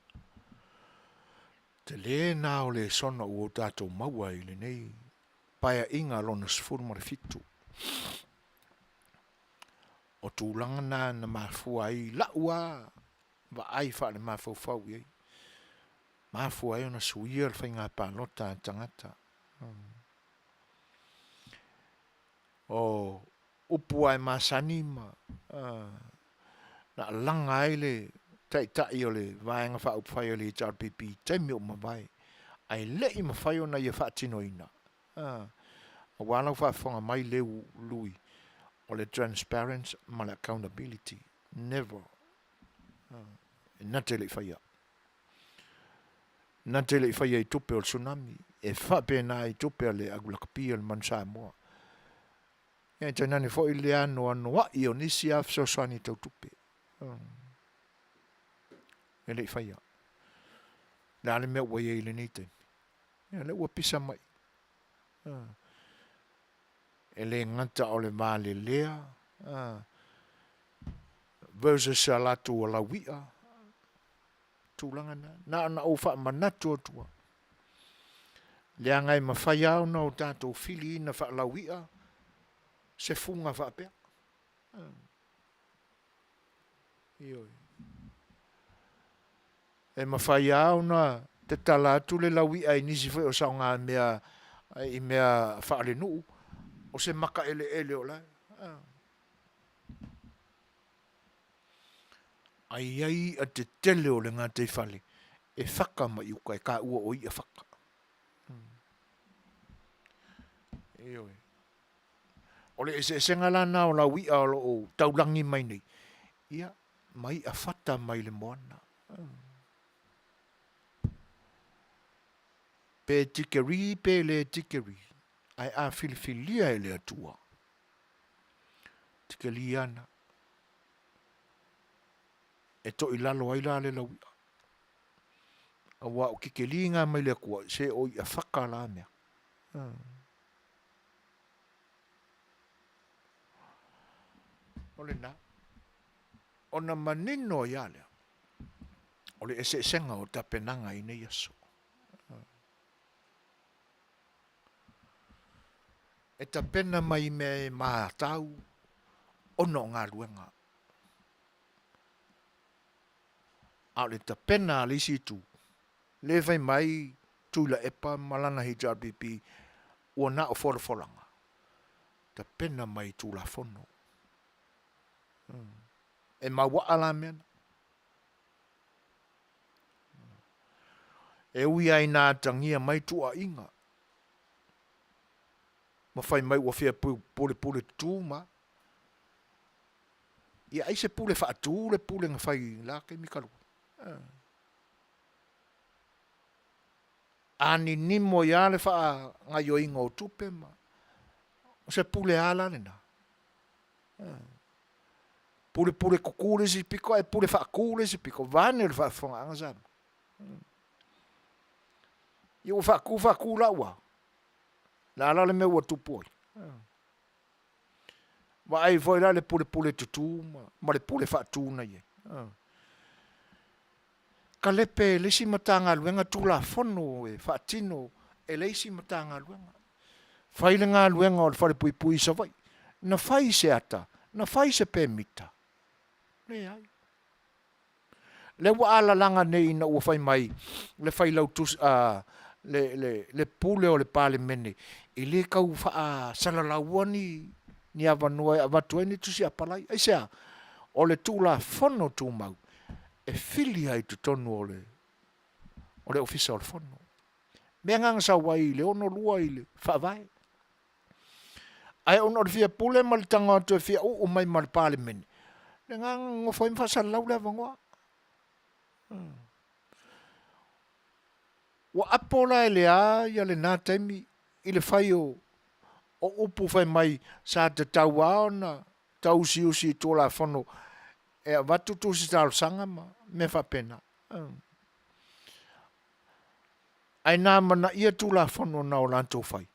Tele na o lesona ua o tatou maua i lenei paeaiga lona 17. O tulaga na na mafua ai i la'u lava vaai faalemafaufau i ai, mafua ai ona suia le faiga palota a tagata. O upu lava e masani ma na laga ai le Taitai o le Vaega Faaupufai a le HRPP i taimi ua mavae ae le i mafai ona ia faatinoina, aua lau faafofoga mai Lui, o le transparent ma le accountability, never, na te le i faia. Na te le i faia i tupe o le Tsunami, e faapena i tupe a le au lakapi a le Manu Samoa. Ia tainane foi le anoanoai o nisi lava fesoasoani tau tupe. E le i faia. O le a le mea ua i ai i lenei taimi? Ia lea ua pisa mai. E le gata o le valelea versus a latou alaui'a, tulaga na. Na ona ou faamanatu atu lava, leaga e mafai lava ona o tatou filiina faalaui'a se fuga faapea. Ioe. E mafai lava ona tatala atu le laui'a i nisi foi o saogamea i mea faalenuu, o se mata eleele o la e. Ae i ai i'a tetele o le gataifale e faka mai uta e taua o i'a faka. Ioe. O le eseesega la lena o lau i'a o lo o taulagi mai nei, ia, ma i'a fata mai le moana. Pe tikeri pe le tikeri, ae a filifilia e le Atua, tikeri ana, e toilalo ai la le laui'a. Aua o kekeliga mai le Atua, se o i'a faka la mea. O lena. Ona manino ai lava lea, o le eseesega o tapenaga i nei aso. E tapena mai i mea e matau ona o galuega. A o le tapena a le isi itu, lea e fai mai Tuilaepa ma lana HRPP ua na o folafolaga, tapena mai i Tulafono. E mauaa la mea na. E ui lava ina atagia mai tuuaiga ma fai mai ua fia pulepule tutu ma ia ai se pule faatu le pule na fai i la taimi talu ai. A ninimo ai lava le faagaoioiga o tupe ma o se pule a la lena? Pulepule tutu le isi pito ae pule faatu le isi pito, vaeane le faafofogaaga Samoa. Ia ua faatu faatu la ua a? Le a la le mea ua tupu ai? Vaai foi la i le pulepule tutu ma le pule faatu na i ai. Talepe e le isi Matagaluega Tulafono e faatino e le isi Matagaluega. Fai le galuega o le falepuipui i Savaii, na fai se ata, na fai se pemita? Leai. Lea ua alalaga nei ina ua fai mai le failautusi, le, le, le pule o le Palemene, e le tau faasalalaua ni, ni avanoa e avatu ai ni tusi apalai. Aisea? O le Tulafono Tumau e fili ai i totonu o le, o le Ofisa o le Fono. Mea na na sau ai i le 62 i le Faavae. Ae ona o le fia pule ma le tago atu e fia uu mai ma le Palemene, lena na nonofo ai ma faasalalau le avanoa. Ua apo la e le a ia lena taimi i le fai o upu fai mai sa tatau lava ona tauusiusi i Tulafono e avatu tusi talosaga ma mea faapena. Ae na amanaia Tulafono na o latou fai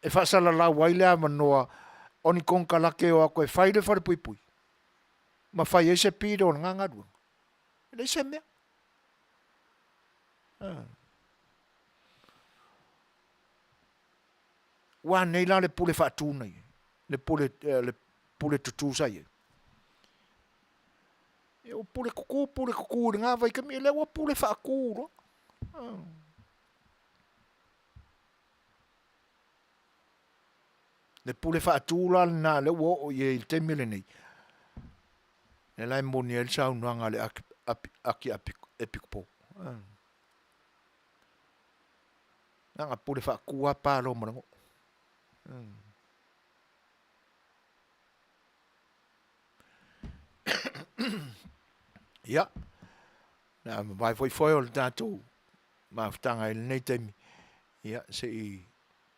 e faasalalau ai le avanoa o ni konekarate e o atu e fai le falepuipui ma fai ai se bid o lena galuega. E leai se mea. Ua a nei la le pule faatu na i ai? Le pule, le pule tutu sa i ai? Ia ua pule kuku, pule kuku i lena vaitaimi, ia lea ua pule faatu loa. Le pule faatu la lena lea ua oo i ai i le taimi lenei, lea la e moni ai le saunoaga a le Akiepikopo. Na ona pule faatu lava pa loa ma le nuu. Ia, o le a mavae foi foe o le tatou mafutaga i lenei taimi, ia se i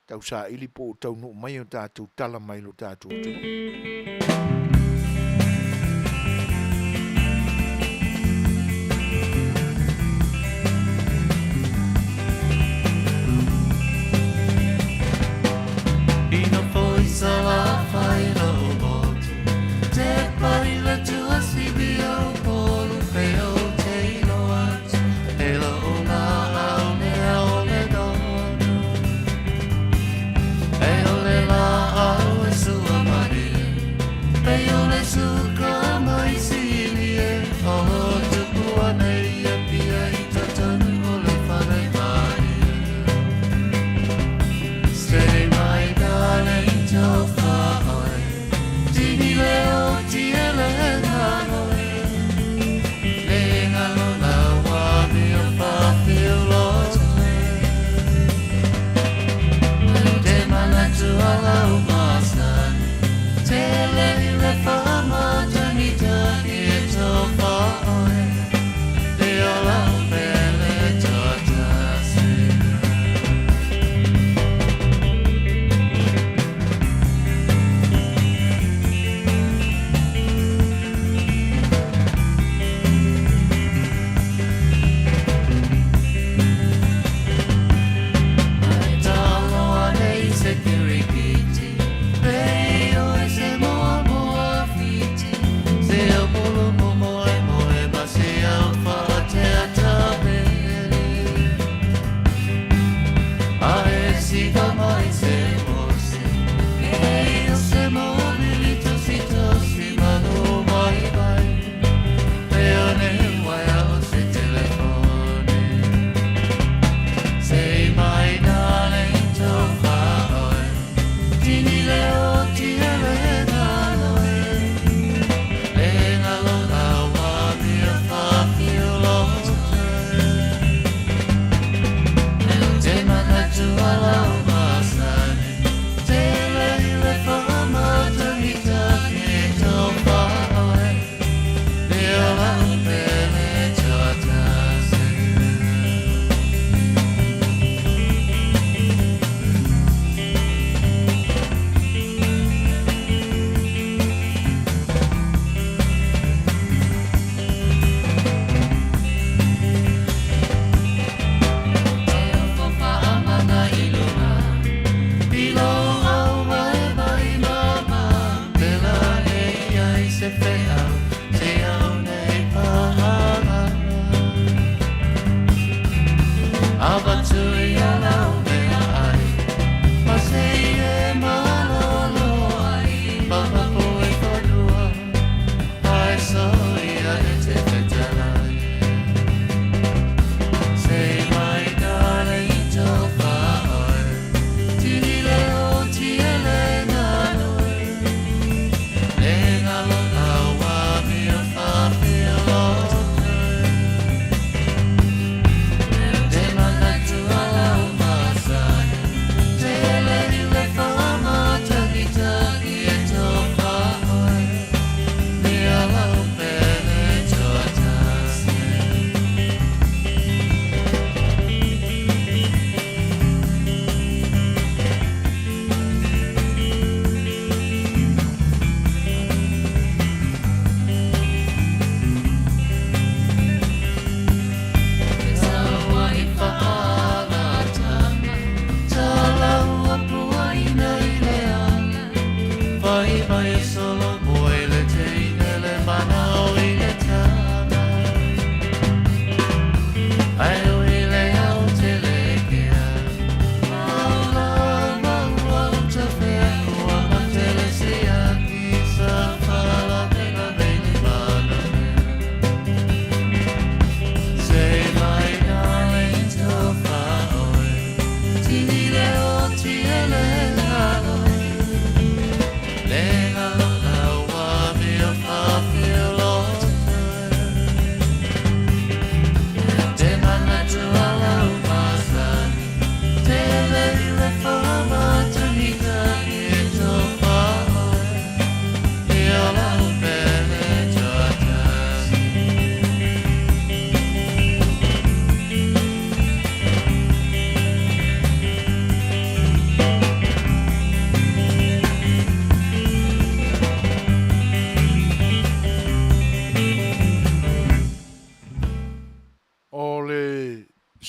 tausaili po ua taunuu mai a tatou tala mai lo tatou atunuu.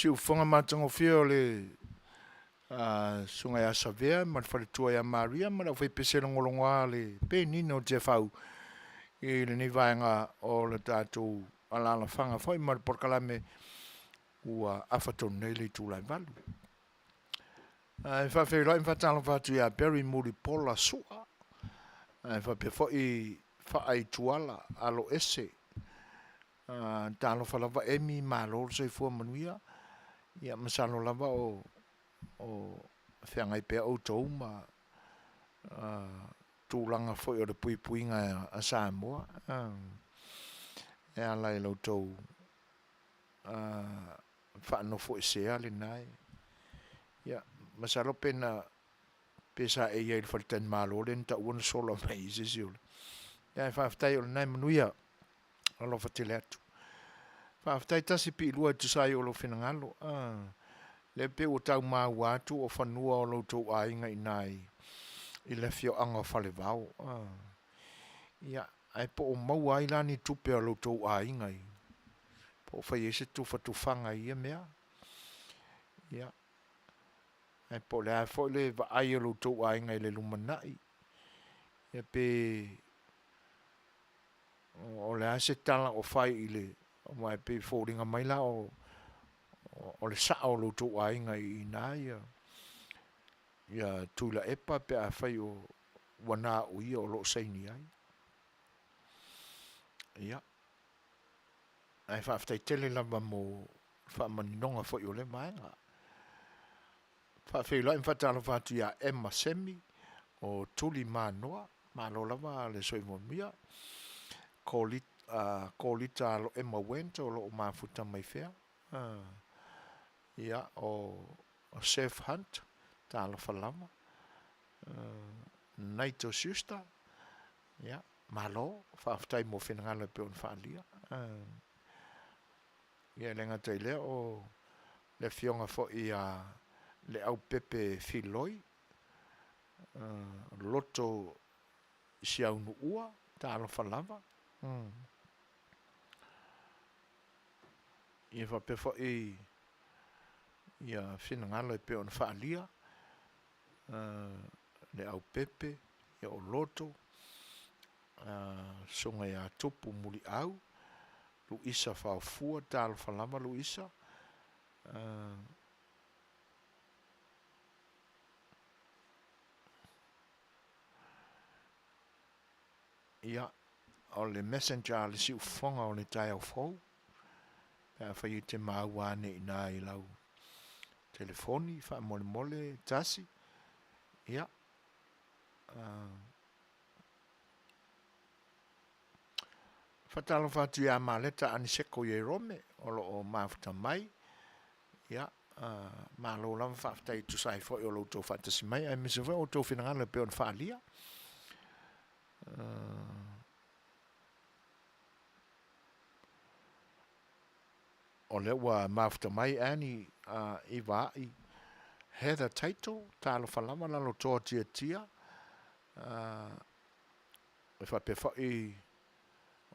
Siufofoga matagofie o le Susuga ia Savea ma le faletua ia Maria ma le aufaipese logologoa a le Penina o Tiafau i lenei vaega o le tatou alalafaga foi ma le polokalame ua afa tonu nei le itula e 8. Ae faafeiloai ma faatalofa atu ia Barry Mulipola Sua, ae faapea foi Faaituala Aloese. Talofa lava Emi, malo le soifua manuia. Ia masalo lava o feagai pea outou ma tulaga foi o le puipuiga a Samoa e ala i la outou faanofoesea lena e. Ia, masalo pe na pe sa e i ai i le faletalimalo lea na taua na sola mai ai se isi o le... Ae faafetai o lena e manuia. Alofa tele atu. Faafetai tasi piilua e tusa ai o lou finagalo. Ah, lea pei ua tau maua atu o fanua o lo outou aiga i ina i le afioaga o Falevao. Ah, ia, ae po o maua ai la ni tupe a lo outou aiga i, po o fai ai se tufatufaga i ia mea. Ia, ae po o le a foi le vaai a lo outou aiga i le lumanai. Ia pe o le a se tala o fai i le, aua e pei e foliga mai la o o le sao o lo outou aiga i ina ia ia Tuilaepa pe afai o ua na o ia o lo o saini ai. Ia, ae faafetai tele lava mo le faamaninoga foi o lea vaega. Faafeiloai ma faatalofa atu ia Emma Semi o Tuli Manoa, malo lava le soifua manuia. Kolita Alo Emma Went o lo o mafuta mai fea. Ia, o Seth Hunt, talofa lava. Naito Schuster, ia, malo, faafetai mo finagalo e pei ona faaalia. Ia, e le gata i lea, o le afioga foi ia Leaupepe Filoi, Loto Siaunuua, talofa lava. Ia faapea foi ia finagalo e pei ona faaalia, Leaupepe, ia o Loto, Susuga ia Tupu Muliau, Luisa Faofua, talofa lava Luisa. Ia, o le messenger a le siufofoga o le taeao fou, pe afai e te maua ane i ina i lau telefoni, faamolemole tasi, ia, Faatalofa atu ia Maleta Aniseko Ierome o lo o mafuta mai. Ia, malo lava faafetai e tusa ai foi o lo outou faatasi mai aemaise foi o outou finagalo e pei ona faaalia. O lea ua mafuta mai Annie Ivaai, Heather Taito, talofa lava Lalotoa Tiatia, E faapea foi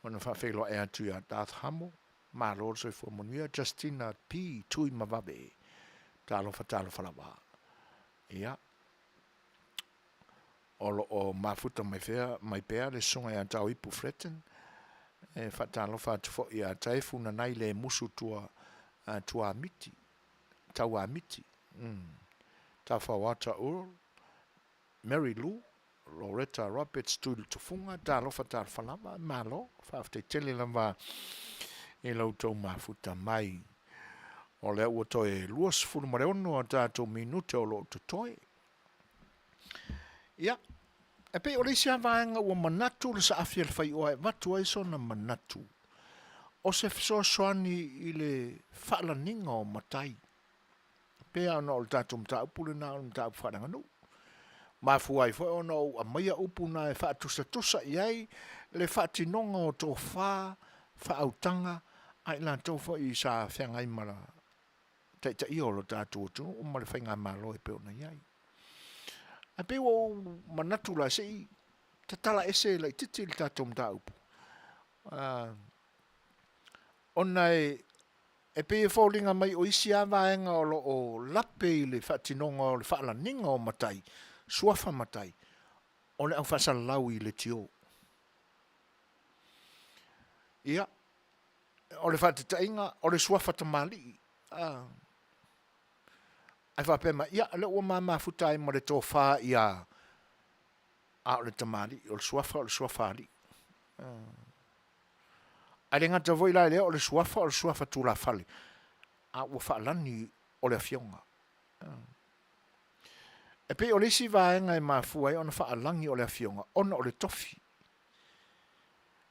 ona faafeiloai atu ia Darth Hamo, malo le soifua manuia, Justina P. Tuimavave, talofa talofa lava. Ia, o lo o mafuta mai, fea, mai pea le susuga ia Taoipu Fletton, e faatalofa atu foi ia Taefu Nanai le Musu tua, Tuamiti, Tauamiti, Tafauata Earl, Mary Lou, Loretta Roberts Tuilutufuga, talofa talofa lava, malo, faafetai tele lava i la outou mafuta mai. O lea ua toe 26 a tatou minute o lo o totoe. Ia, e pei o le isi lava vaega ua manatu le saafi a le faioa e avatu ai sona manatu, o se fesoasoani i le faalaniga o matai. Pei lava ona o le tatou mataupu lena o le mataupu faaleaganuu. Mafua ai foi ona ou aumaia upu na e faatusatusa i ai le faatinoga o tofa faaautaga a i latou foi sa feagai ma le taitaia o lo tatou atunuu ma le faigamalo e pei ona i ai. Ae pei ua ou manatu la se i tatala ese laitiiti le tatou mataupu, ona e. E pei e foliga mai o isi lava vaega o lo o lape i le faatinoga o le faalaniga o matai, suafa matai, o le au faasalalau i leitio. Ia, o le faatetaiga, o le suafa tamalii, a, ae faapea mai, ia, o lea ua ma mafuta ai ma le tofa ia, a o le tamalii, o le suafa o le suafa alii. Ae le gata foi la i lea, o le suafa o le suafa tulafale, a ua faalani o le afioga. E pei o le isi vaega e mafua ai ona faalagi o le afioga, ona o le tofi.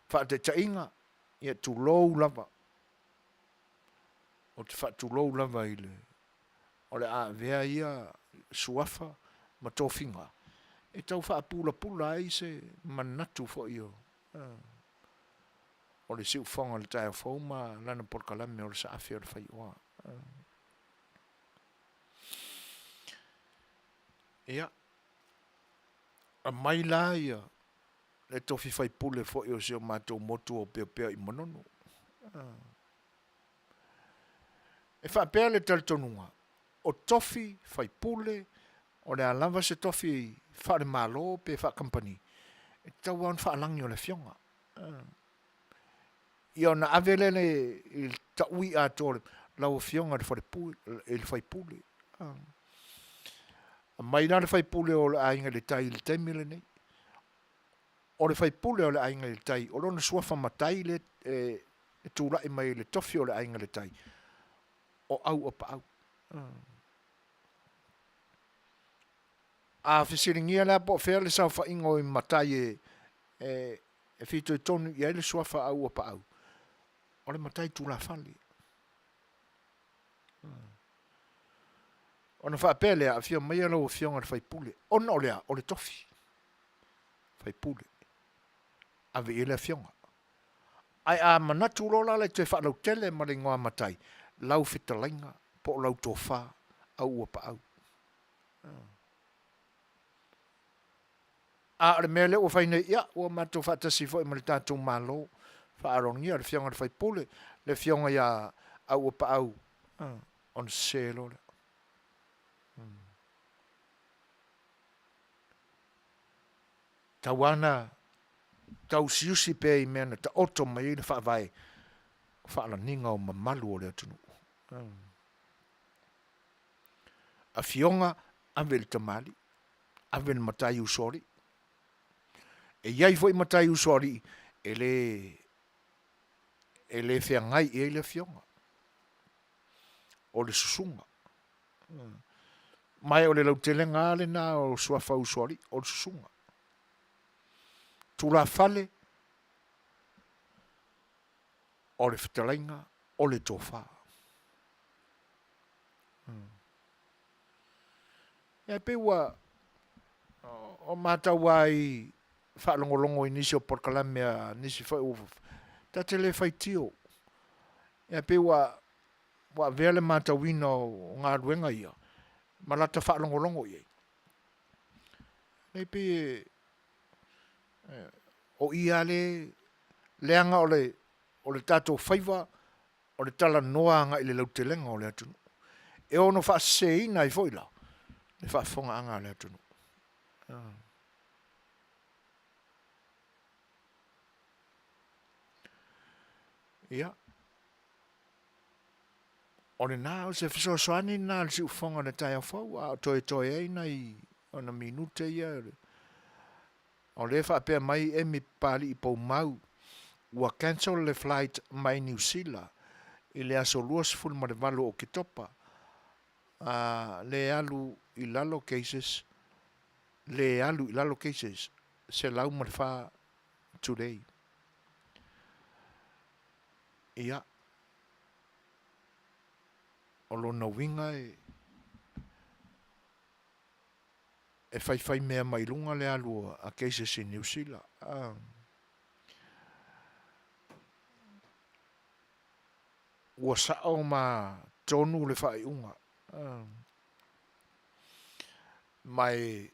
Faataitaiga, ia tulou lava, ou te faatulou lava i le, o le a avea ia suafa ma tofiga e tau faapulapula ai se manatu foi o o le siufofoga o le taeao fou ma lana polokalame o le Saafi o le Faioa. Ia, aumai la ia le tofi faipule foi o si o matou motu o Opeopea i Manono. E faapea le talitonuga, o tofi faipule, o le a lava se tofi faale-Malo pe faa-kamupani, e tatau lava ona faalagi o le afioga. Ia ona ave lea i le taui atoa lau afioga i le faipule. Aumai la le faipule o le Aiga i le Tai i le taimi lenei. O le faipule o le Aiga i le Tai, o lona suafa matai lea e tulai mai i le tofi o le Aiga i le Tai, o Auapaau. A fesiligia la po o fea le saofaiga o matai e e fitoitonu i ai le suafa Auapaau, o le matai tulafale. Ona faapea lea, afio maia lau afioga i le faipule, ona o le a? O le tofi faipule, ave i ai le afioga. Ae a manatu loa la e toe faalautele ma le igoa matai, lau fetalaiga po o lau tofa Auapaau. A o le mea lea ua fai nei, ia, ua matou faatasi foi ma le tatou Malo, faaaloalogia le Afioga i le sui usufono, le Afioga ia Auapaau, ona sese loa lea. Tau lava na tausiusi pea i mea na taoto mai ai le faavae o faalaniga o mamalu o le atunuu. Afioga ave i le tamalii, ave i le matai usoalii. E i ai foi matai usoalii e le e le feagai i ai le afioga, o le susuga. Ma o le lautelega lava lena o suafa usoalii, o le susuga. Tulafale, o le fetalaiga, o le tofa. Ia pei ua o matau lava i faalogologo i nisi o polokalame a nisi foi ua ta te le faitio. Ia pei ua ua avea le matauina o galuega ia ma lata faalogologo i ai. E pei e o i lava le leaga o le o le tatou faiva o le talanoa agai i le lautelega o le atunuu. E ono faaseseina ai foi la le faafofogaaga a le atunuu. Ia, o lena, o se fesoasoani lena a le siufofoga o le taeao fou, a o toetoe ai nai ona minute ia. O lea e faapea mai Emi Papalii Poumau, ua cancel le flight mai Niu Sila i le aso 28 o Oketopa, a le alu i lalo cases, le alu i lalo cases, 104 today. Ia, o lona uiga e e faifai mea mai luga le alu a cases i Niu Sila. Ua sao ma tonu le faaiuga. Ma e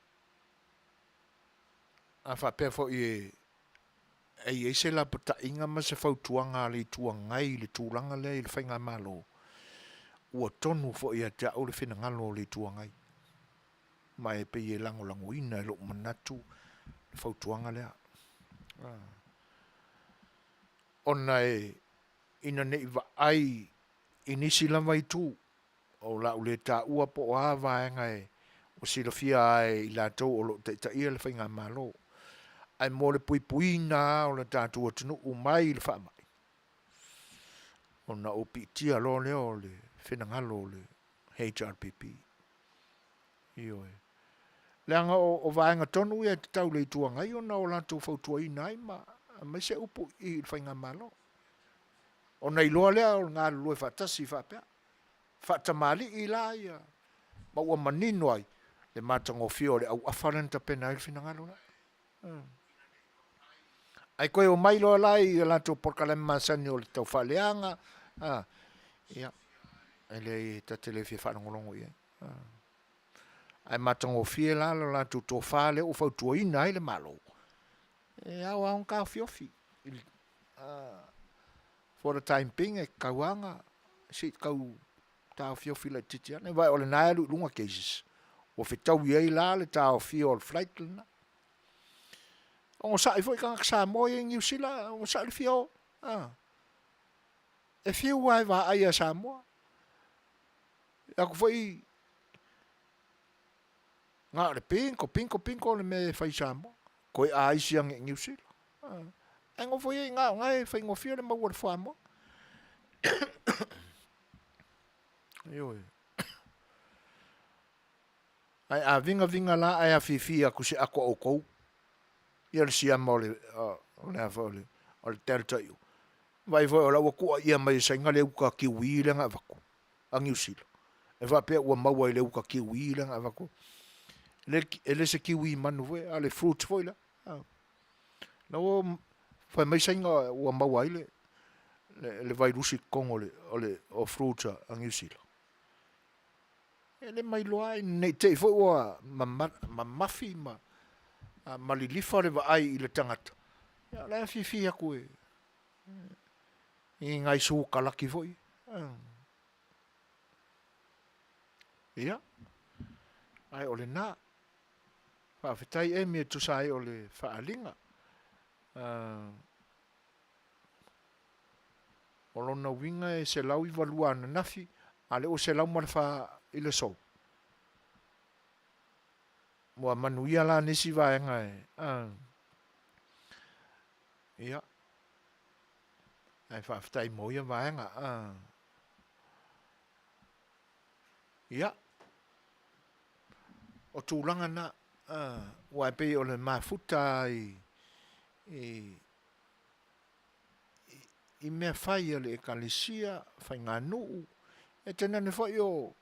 a faapea foi e e i ai se lapataiga ma se fautuaga a le Itu Agai i le tulaga lea i le Faigamalo, Ua tonu foi ia te au le finagalo o le Itu Agai, ma e pei e lagolagoina e lou manatu le fautuaga lea. Ona e ina ne i vaai i nisi lava itu, o le a ou le taua po o a vaega e ua silafia lava e i latou o lo o taitaia le faigamalo, ae mo le puipuiga lava o le tatou atunuu mai le faamai, ona ou piitia loa lea o le finagalo o le HRPP. Ioe. Leaga o vaega tonu ia e tatau i le Itu Agai ona o latou fautuaina ai ma aumai se upu i le Faigamalo. Ona iloa lea o le galulue faatasi faapea. Faatamalii la ia ma ua manino ai le matagofie o le auafa lea na tapena ai le finagalo lea. Ae toe omai loa la i a latou polokalame masani o le taufaaleaga, a, ia, e leai ta te le fia faalogologo i ai. Ae matagofie la lo latou tofa lea ua fautuaina ai le Malo, e ao lava ona taofiofi. For the time being, e tatau lava ona se i tau taofiofi laitiiti ane, aua o lena e alu i luga cases, ua fetaui ai la le taofia o le flight lena. Onosai foi tagata Samoa ia i Niu Sila, onosai le fia o. E fiu lava e vaai ia Samoa. E atu foi na o le bingo, bingo, bingo le mea e fai i Samoa. Toe aisi ane i Niu Sila. Ae nofo ia i ina o na e faigofie le maua o le fuamoa. Ioe. Ae a vigaviga la ae afifi atu i se ato a outou, ia le siama o le, o le a foi o le, o le Delta i o. Vaai foi o la ua tuuaia mai e Saina le uta kiwi lea na avatu a Niu Sila. E faapea ua maua i le uta kiwi lea na avatu. E le se kiwi manu foi, a o le fruit foi lea. La ua fai mai Saina ua maua ai le, le, le vairusi i totonu o le, o le o fruit a Niu Sila. E le mailoa ai, ne i te i foi ua mamafi ma, ma lilifa le vaai i le tagata, ia o la e afifi atu e, i nai sukalaki foi. Ia, ae o lena. Faafetai Amy e tusa ai o le faaaliga. O lona uiga e 192 ananafi, a o lea ua 104 i le aso. Ua manuia la nisi vaega e, ia, ae faafetai mo ia vaega. Ia, o tulaga na, aua e pei o le mafuta i, i, i mea fai a le Ekalesia, faiganuu, e tainane foi o,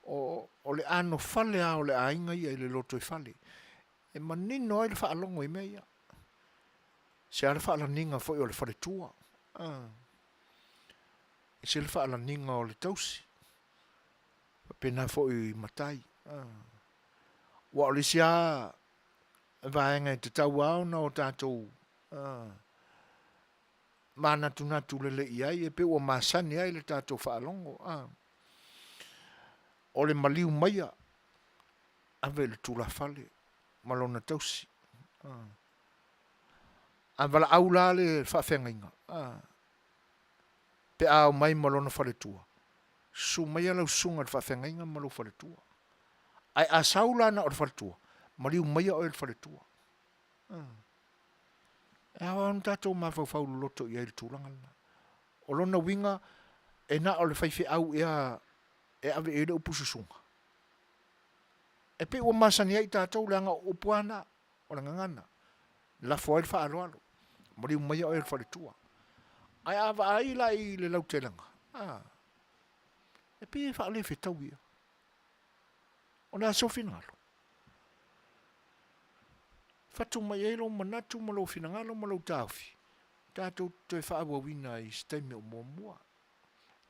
o, o le anofale lava o le aiga ia i le lotoifale, e manino ai le faalogo i mea ia. Se a le faalaniga foi o le faletua, e se le faalaniga o le tausi, faapena foi i matai. Aua o le isi lava vaega e tatau lava ona o tatou manatunatu lelei i ai, e pei ua masani ai le tatou faalogo, o le maliu maia ave i le tulafale ma lona tausi. A valaau la le faafeagaiga, pe a omai ma lona faletua, susu maia lau susuga i le faafeagaiga ma lou faletua. Ae a sau la na o le faletua, maliu maia oe i le faletua. E ao lava ona tatou mafaufau loloto i ai i le tulaga lena. O lona uiga, e na o le faifeau ea e ave i ai le upu susuga? E pei ua masani ai tatou leaga o upu lava na, o le gagana, lafo ai le faaaloalo, maliu maia oe e le faletua. Ae a vaai la i le lautelega, a, e pei e faalefetaui ea. O le a sou finagalo? Fatu mai ai lou manatu ma lou finagalo ma lou taofi, tatou toe faaauauina ai i se taimi o muamua.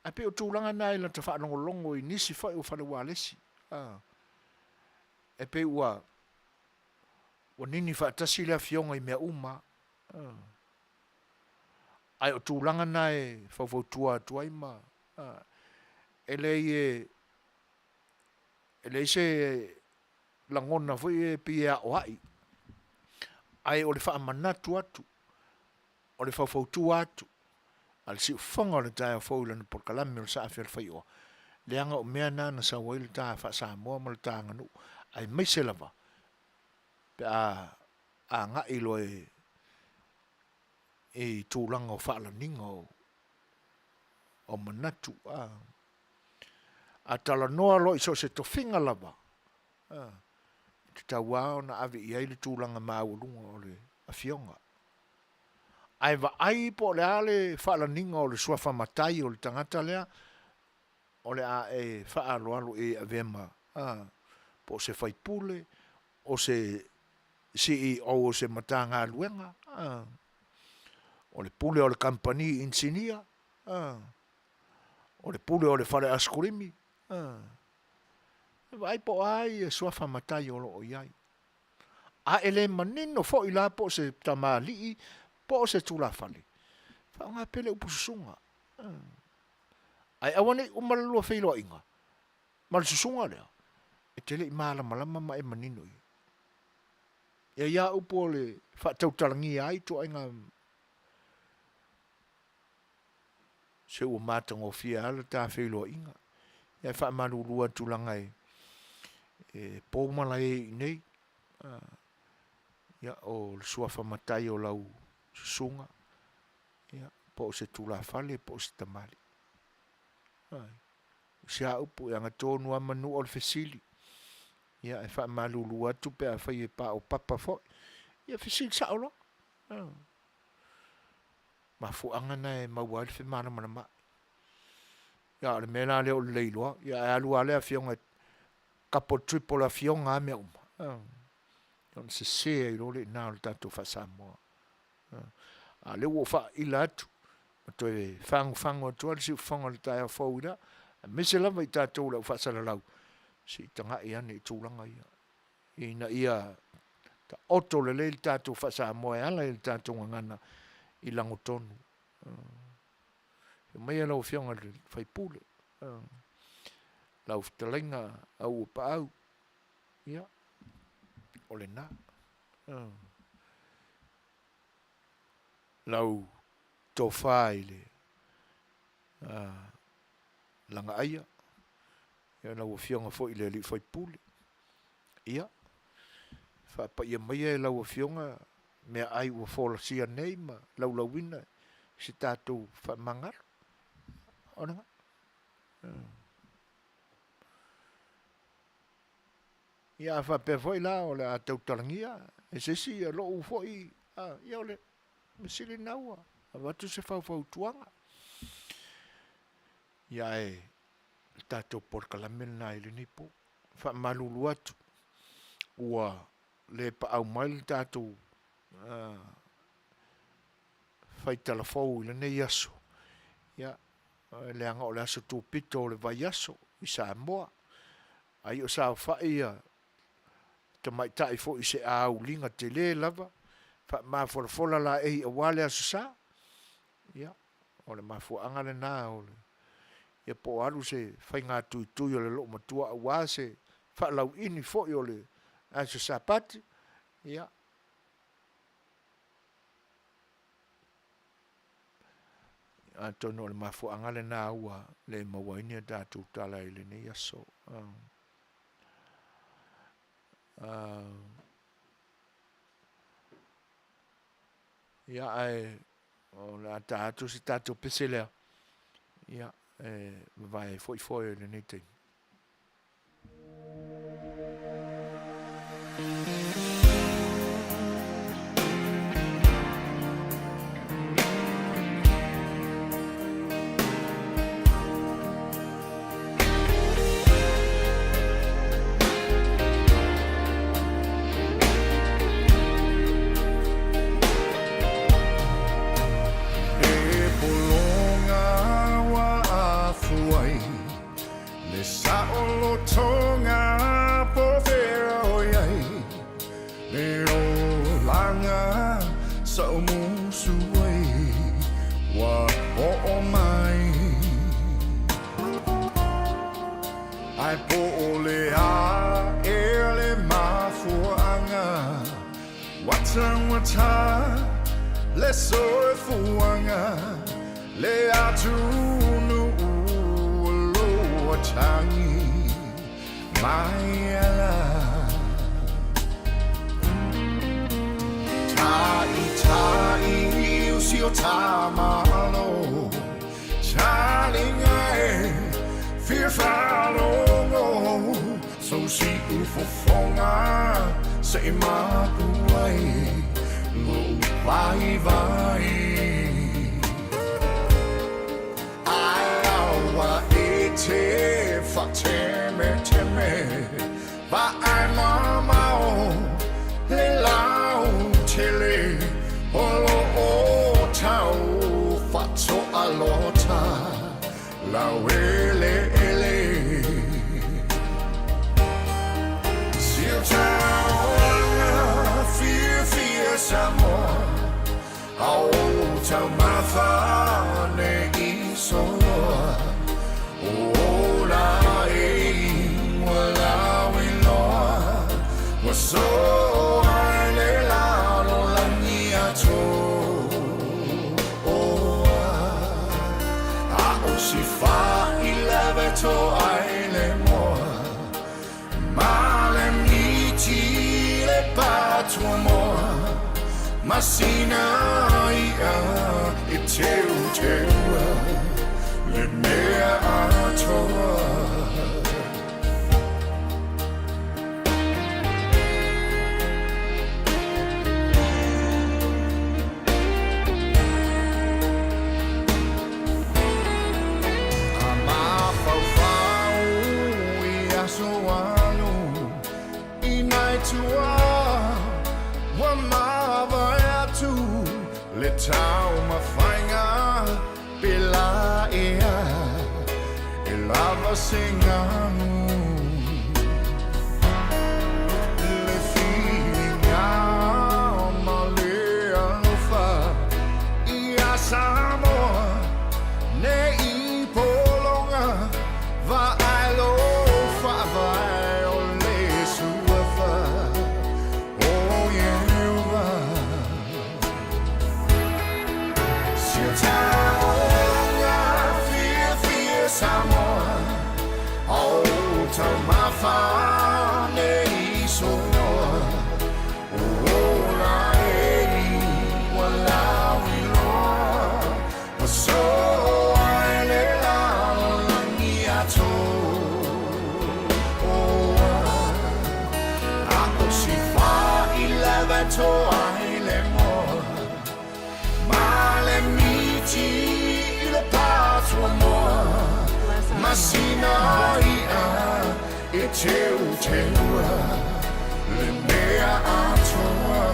Ae pei o tulaga na i lata faalogologo i nisi foi o fale ualesi, a, e pei ua, ua nini faatasi le afioga i mea uma. A. Ae o tulaga na e faufautua atu ai ma, a. E leai e, e leai se lagona foi e pei e aoai, ae o le faamanatu atu, o le faufautua atu a le siufofoga o le taeao fou i lana polokalame o le Saafi a le Faioa, leaga o mea na na sau ai le ta faa-Samoa ma le ta aganuu, aemaise lava pe a agai loa i tulaga o faalaniga o manatu. A talanoa loa i so o se tofiga lava, e tatau lava ona ave i ai le tulaga maualuga o le afioga. Ae vaai po o le a le faalaniga o le suafa matai o le tagata lea o le a e faaaloalo i ai e avea ma, po o se sui usufono, o se CEO o se Matagaluega, o le Pule o le Kamupani Inisinia, o le Pule o le Fale Asokolimi, vaai po o a suafa matai o lo o i ai. A e le manino foi la po o se tamalii po o se tulafale, faaaoga pea le upu susuga, ae aua ne i uma le lua feiloaiga ma le susuga lea e te le i malamalama ma e manino i ai. E i ai lava upu o le faatautalagia ai ituaiga, se ua matagofie lava le ta feiloaiga. Ae faamalulu atu leaga e po malae i inei. Ia, o le suafa matai o lau susuga, po o se tulafale po o se tamalii. Ioe. O si a upu e agatonu lava Manua o le fesili, ia e faamalulu atu pe afai e paopapa foi, ia fesili sao loa. Ioe. Mafuaaga na e maua ai le femalamalamaai. A o le mea la lea o le le iloa, ia ae alu lava le afioga e double, triple afioga a mea uma, ona sese ai loa lea i ina o le tatou faa-Samoa. A o lea ua ou faaila atu ma toe fagufagu atu lava le siufofoga i le taeao fou i le aemaise lava i tatou le au faasalalau, se i tagai ane i tulaga ia, ina ia taoto lelei le tatou faa-Samoa e ala i le tatou gagana i lagotonu. Afio maia lau Afioga i le sui usufono, lau fetalaiga Auuapaau, ia, o lena. Lau tofa i le Lagaaia, lau Afioga foi i le sui usufono, ia, faapaia maia e lau Afioga meaai ua folasia nei ma laulauina i se tatou faamagalo. O lena. Ia a faapea foi la o le a tautalagia e se isi lou foi, ia o le mea sili lena ua avatu se faufautuaga. Ia ae o le tatou polokalame lena i lenei po. E faamalulu atu ua le paau mai le tatou faitala fou i lenei aso, ia, leaga o le aso tupito o le vaiaso i Samoa, ai o saofai tamaitai foi i se auliga tele lava, faamafolafola laei aua le Aso Sa. Ia, o le mafuaaga lena o le, ia po o alu se faigatuitui a le loomatua aua se faalauiini foi o le Aso Sapati, ia, atonu o le mafuaaga lena ua le maua ai ni a tatou tala i lenei aso. Ia, ae o le a ta atu se tatou pese lea, ia, e vavae ai foi foe o lenei taimi. He pologa ua afu ai Le saolotoga po fea o i ai Le olaga sa ou musu ai Ua oo mai. Ae po o le a ea le mafuaaga ua taugata le soifuaga, le atunuu o lo o tagi mai ala. Ta'ita'i o si o ta Malo, talinga e fia faalogo, sou siufofoga se i mapu ai lou vaivai. Ae aua e te faatemeteme, vaai mamao le lautele, o lo o tau faatoalota laueleele. Si o ta olaga fiafia Samoa, a o taumafa ne i soloa, o ola e ua lauiloa, ua soa i le lalolagi atoa. A o si faailavetoa ai le moa ma le miti le patuamoa, ma sina i'a e teuteua le mea atoa. A mafaufau i aso alu i nai tuā ua mavae atu, le taumafaiga pe lā ea e lava se ganu. Le filiga ma le alofa ia Samoa ne i pologa, vaai lo faavae o le suafa o Ieova. Si o ta olaga fiafia Samoa, a o taumafa ne i soloa, o ola e ua lauiloa, ua soa i le lalolagi atoa. A o si faailavetoa ai le moa ma le miti i le patuamoa, ma sina i'a e teuteua le mea atoa.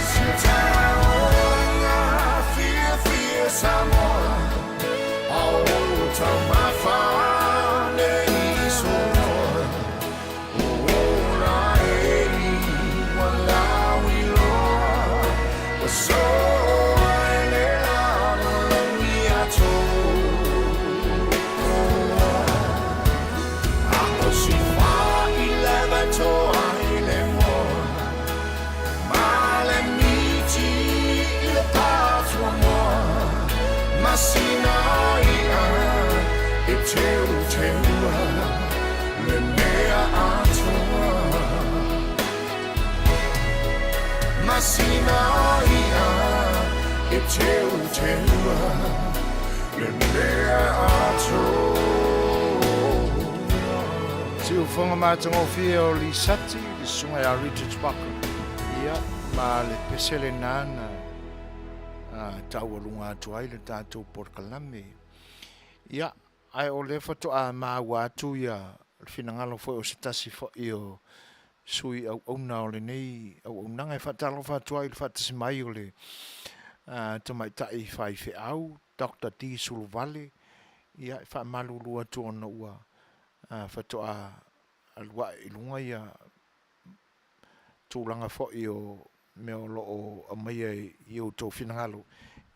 Si o ta olaga fiafia Samoa, a o taumafa ne i soloa, o ola e ua lauiloa, ua soa i le lalolagi atoa. A o si faailavetoa ai le moa ma le miti i le patuamoa, ma sina i'a e teuteua le mea atoa. Ma sina i'a e teuteua le mea atoa. Siufofoga matagofie o Lisati, le susuga ia Richard Sparkle, ia, ma le pese lena na taualuga atu ai le tatou polokalame. Ia, ae o lea faatoa maua atu ia le finagalo foi o se tasi foi o sui auauna o lenei auaunaga. E faatalofa atu ai i le faatasi mai o le tamaitai faifeau Doctor D Suluvale, ia e faamalulu atu ona ua faatoa alu ae i luga ia tulaga foi o mea o lo o aumaia i outou finagalo,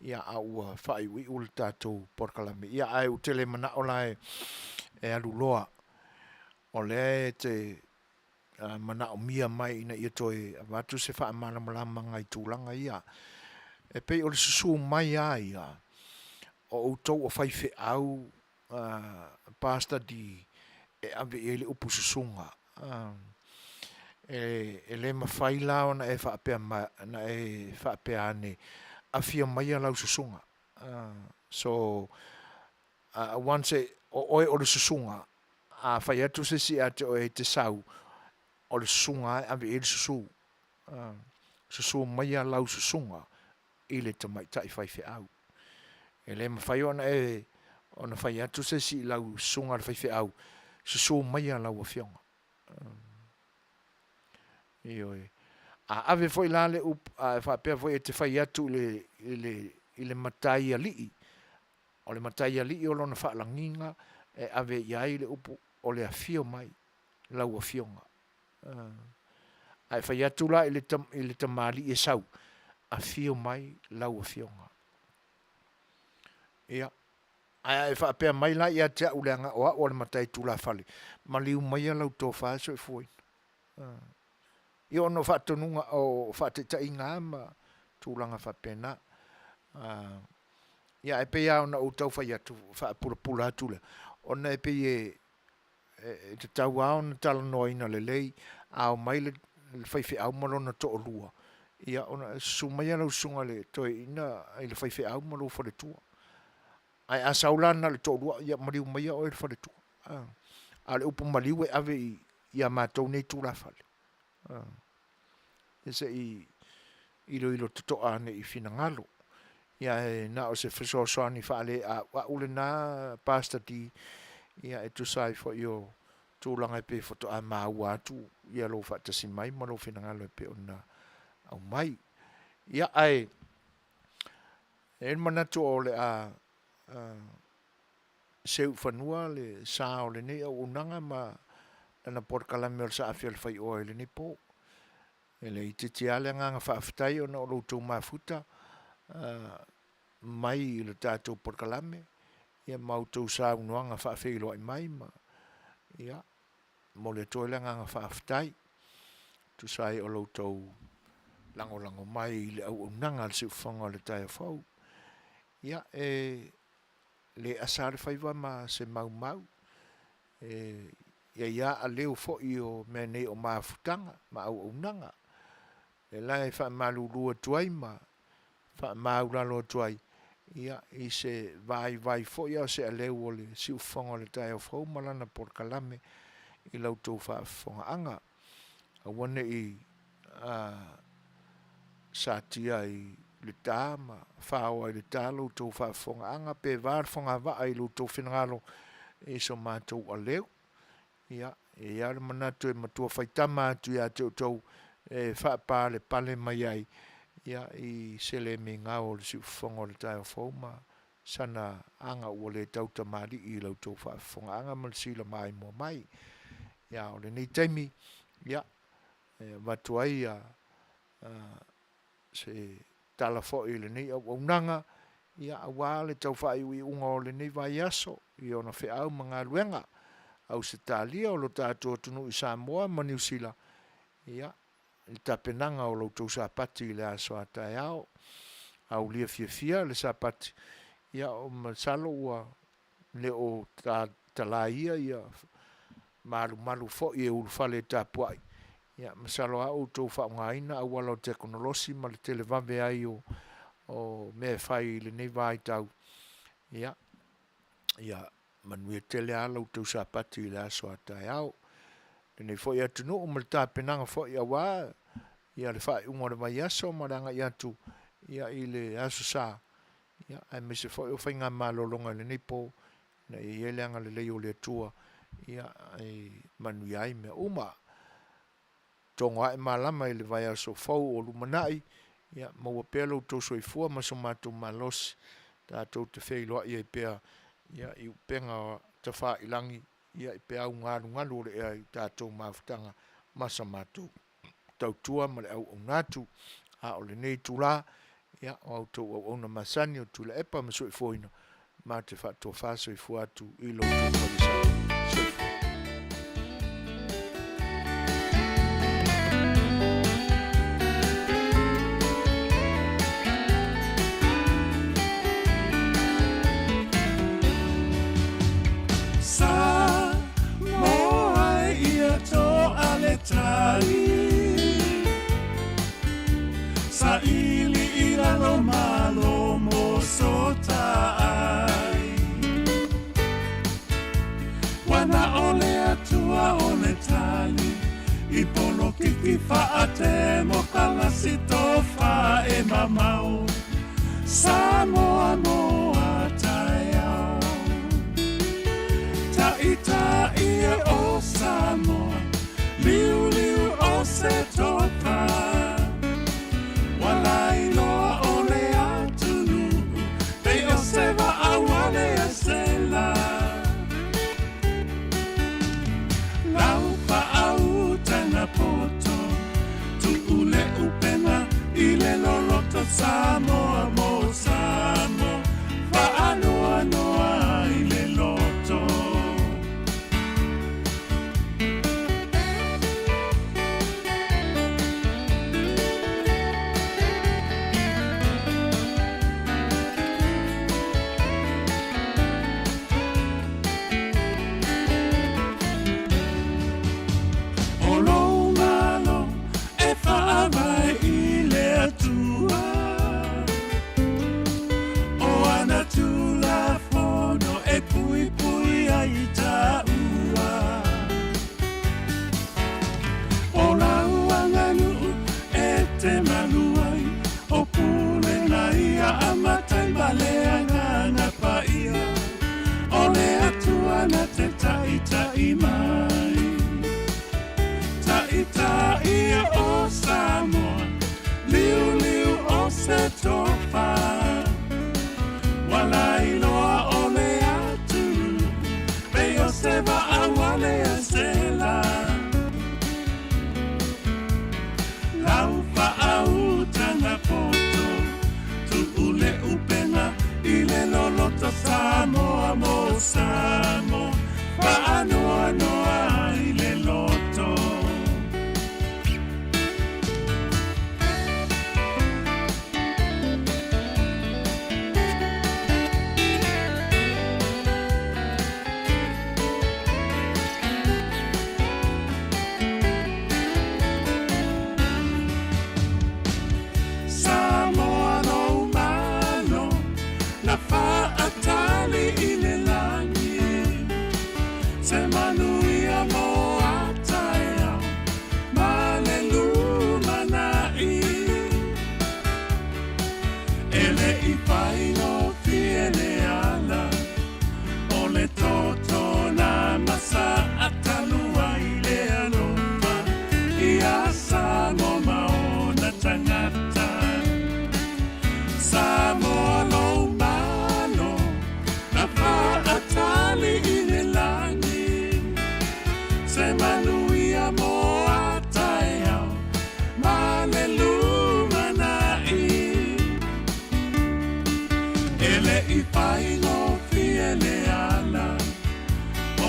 ia a ua faaiuiu le tatou polokalame. Ia ae ou te le manao la e alu loa, o lea e te manaomia mai ina ia toe avatu se faamalamalamaga i tulaga ia. E pei o le susu mai lava ia o outou o faifeau Pastor D e ave i ai le upu susuga. E le mafai la ona e faapea mai, ona e faapea ane, afio maia lau susuga. So, once o oe o le susuga, a fai atu se isi ia te oe e te sau, o le susuga lava e ave i ai le susu. Susu maia lau susuga i le tamaitai faifeau. E le mafai ona e ona fai atu se isi i lau susuga i le faifeau, susu maia lau afioga. Ioe. A ave foi la le upu, a e faapea foi e te fai atu i le, i le, i le matai alii, o le matai alii o lona faalagiga e ave i ai le upu o le afio mai lau afioga. A e fai atu la i le, i le tamalii e sau, afio mai lau afioga. Ia, ae a e faapea mai la ia te au leaga o au o le matai tulafale, maliu maia lau tofa e soifuaina. Ia ona o faatonuga, o faataitaiga lava ma tulaga faapena. Ia ae pei lava ona ou tau fai atu, faapulapula atu lea, ona e pei e e tatau lava ona talanoaina lelei, a omai le faifeau ma lona toalua, ia ona susu maia lau susuga i le toeaina i le faifeau ma lou faletua. Ae a sau la na o le toalua, ia maliu maia oe le faletua. A o le upu maliu e ave i a matou nei tulafale. Ia se i iloilo totoa ane i finagalo. Ia ae na o se fesoasoani faaleauau lena Pastor D, ia e tusa ai foi o tulaga e pei faatoa maua atu ia lou faatasi mai ma lou finagalo e pei ona aumai. Ia ae e i ai le manatu o le a seu i fanua le sa o lenei auaunaga ma lana polokalame o le Saafi a le Faioa i lenei po. E le itiiti lava le agaga faafetai ona o lo outou mafuta mai i le tatou polokalame ia ma outou saunoaga faafeiloai mai ma ia momoli atu ai le agaga faafetai tusa ai o lo outou lagolago mai i le auaunaga a le Siufofoga o le Taeao Fou. Ia e le asa le faiva ma se maumau e i ai lava aleu foi o mea nei o mafutaga ma auaunaga. E la e faamalulu atu ai ma faamaualalo atu ai, ia, i se vaivai foi a o se aleu o le siufofoga o le taeao fou ma lana polokalame i la outou faafofogaaga. Aua ne i satia i le ta ma faoa i le ta la outou faafofogaaga pe va le fogavaa i lo outou finagalo i so matou aleu. Ia, e i ai lava le manatu e matua faitama atu ia te outou e faapalepale mai ai ia i se le migao o le siufofoga o le taeao fou ma sana aga ua le tautamalii i la outou faafofogaaga ma le silamaimoa mai. Ia, a o lenei taimi, ia, e avatu ai ia se tala foi i lenei auaunaga, ia, aua le tau faaiuiuga o lenei vaiaso i ona feau ma galuega. Ausetalia, o lo tatou atunuu i Samoa ma Niu Sila, ia, i le tapenaga o lo outou Sapati i le aso a taeao. Aulia fiafia le Sapati, ia, masalo ua le o talaia ia malumalu foi e ulufale e tapuai, ia masalo lava ua outou faaaogaina auala o tekonolosi ma le televave ai o mea e fai i lenei vaitau, ia, ia manuia tele lava la outou Sapati i le aso a taeao. lenei foi atunuu ma le tapenaga foi aua ia le faaiuga o le vaiaso ma le agai atu ia i le Aso Sa, ia aemaise foi o faigamalologa i lenei po, ina ia i ai le agalelei o le Atua ia e manuia ai mea uma. Togo ae malama i le vaiaso fou o lumanai, ia maua pea lo outou soifua ma so matou malosi, tatou te feiloai ai pea ia i upega tafailagi ia i peau galugalu o le ea i tatou mafutaga ma sa matou tautua ma le auauna atu. A o lenei itula, ia, o a outou auauna masani o Tuilaepa ma Soifuaina, ma te faatofa soifua atu i lo outou falesa. Soifua. Sa moa e ia toa le tali Sa ili i lalo malo mo sota ai Wana o le atua o le tali I polokiki faate mo kalasi tofa e mamao Samoa moa taeao Ta'ita'i e o Samoa Liuliu o se tofa Ua lailoa o le atunuu Pei o se vaa ua le sela Lau faautaga poto Tuu le upega i le loloto Samoa mo Samoa Faanoanoa i le loto. O lou Malo e faavae i le Atua, O ana Tulafono e puipui ai tāua. O lau aganuu e te malu ai, O pulega ia a matai ma le Agaga Paia, O le Atua na te taita'i mai. Ta'ita'i e o Samoa, Liuliu o se tofa. Ua lailoa o le atunuu, Pei o se vaa ua le sela. Lau faautaga poto, Tuu le upega i le loloto Samoa mo Samoa, Faanoanoa i le loto. Samoa lou Malo, na faatali i le lagi, Se manuia mo a taeao, ma le lumanai. E le i faigofie le ala, o le toto na masa talu ai le alofa ia Samoa ma ona tagata. Samoa lou Malo, na faatali i le lagi, Se manuia mo a taeao, ma le lumanai. E le i faigofie le ala,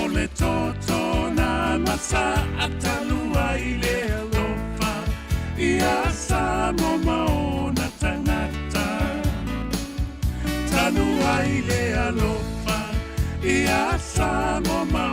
o le toto na masa talu ai le alofa ia Samoa ma ona tagata. Talu ai le alofa ia Samoa ma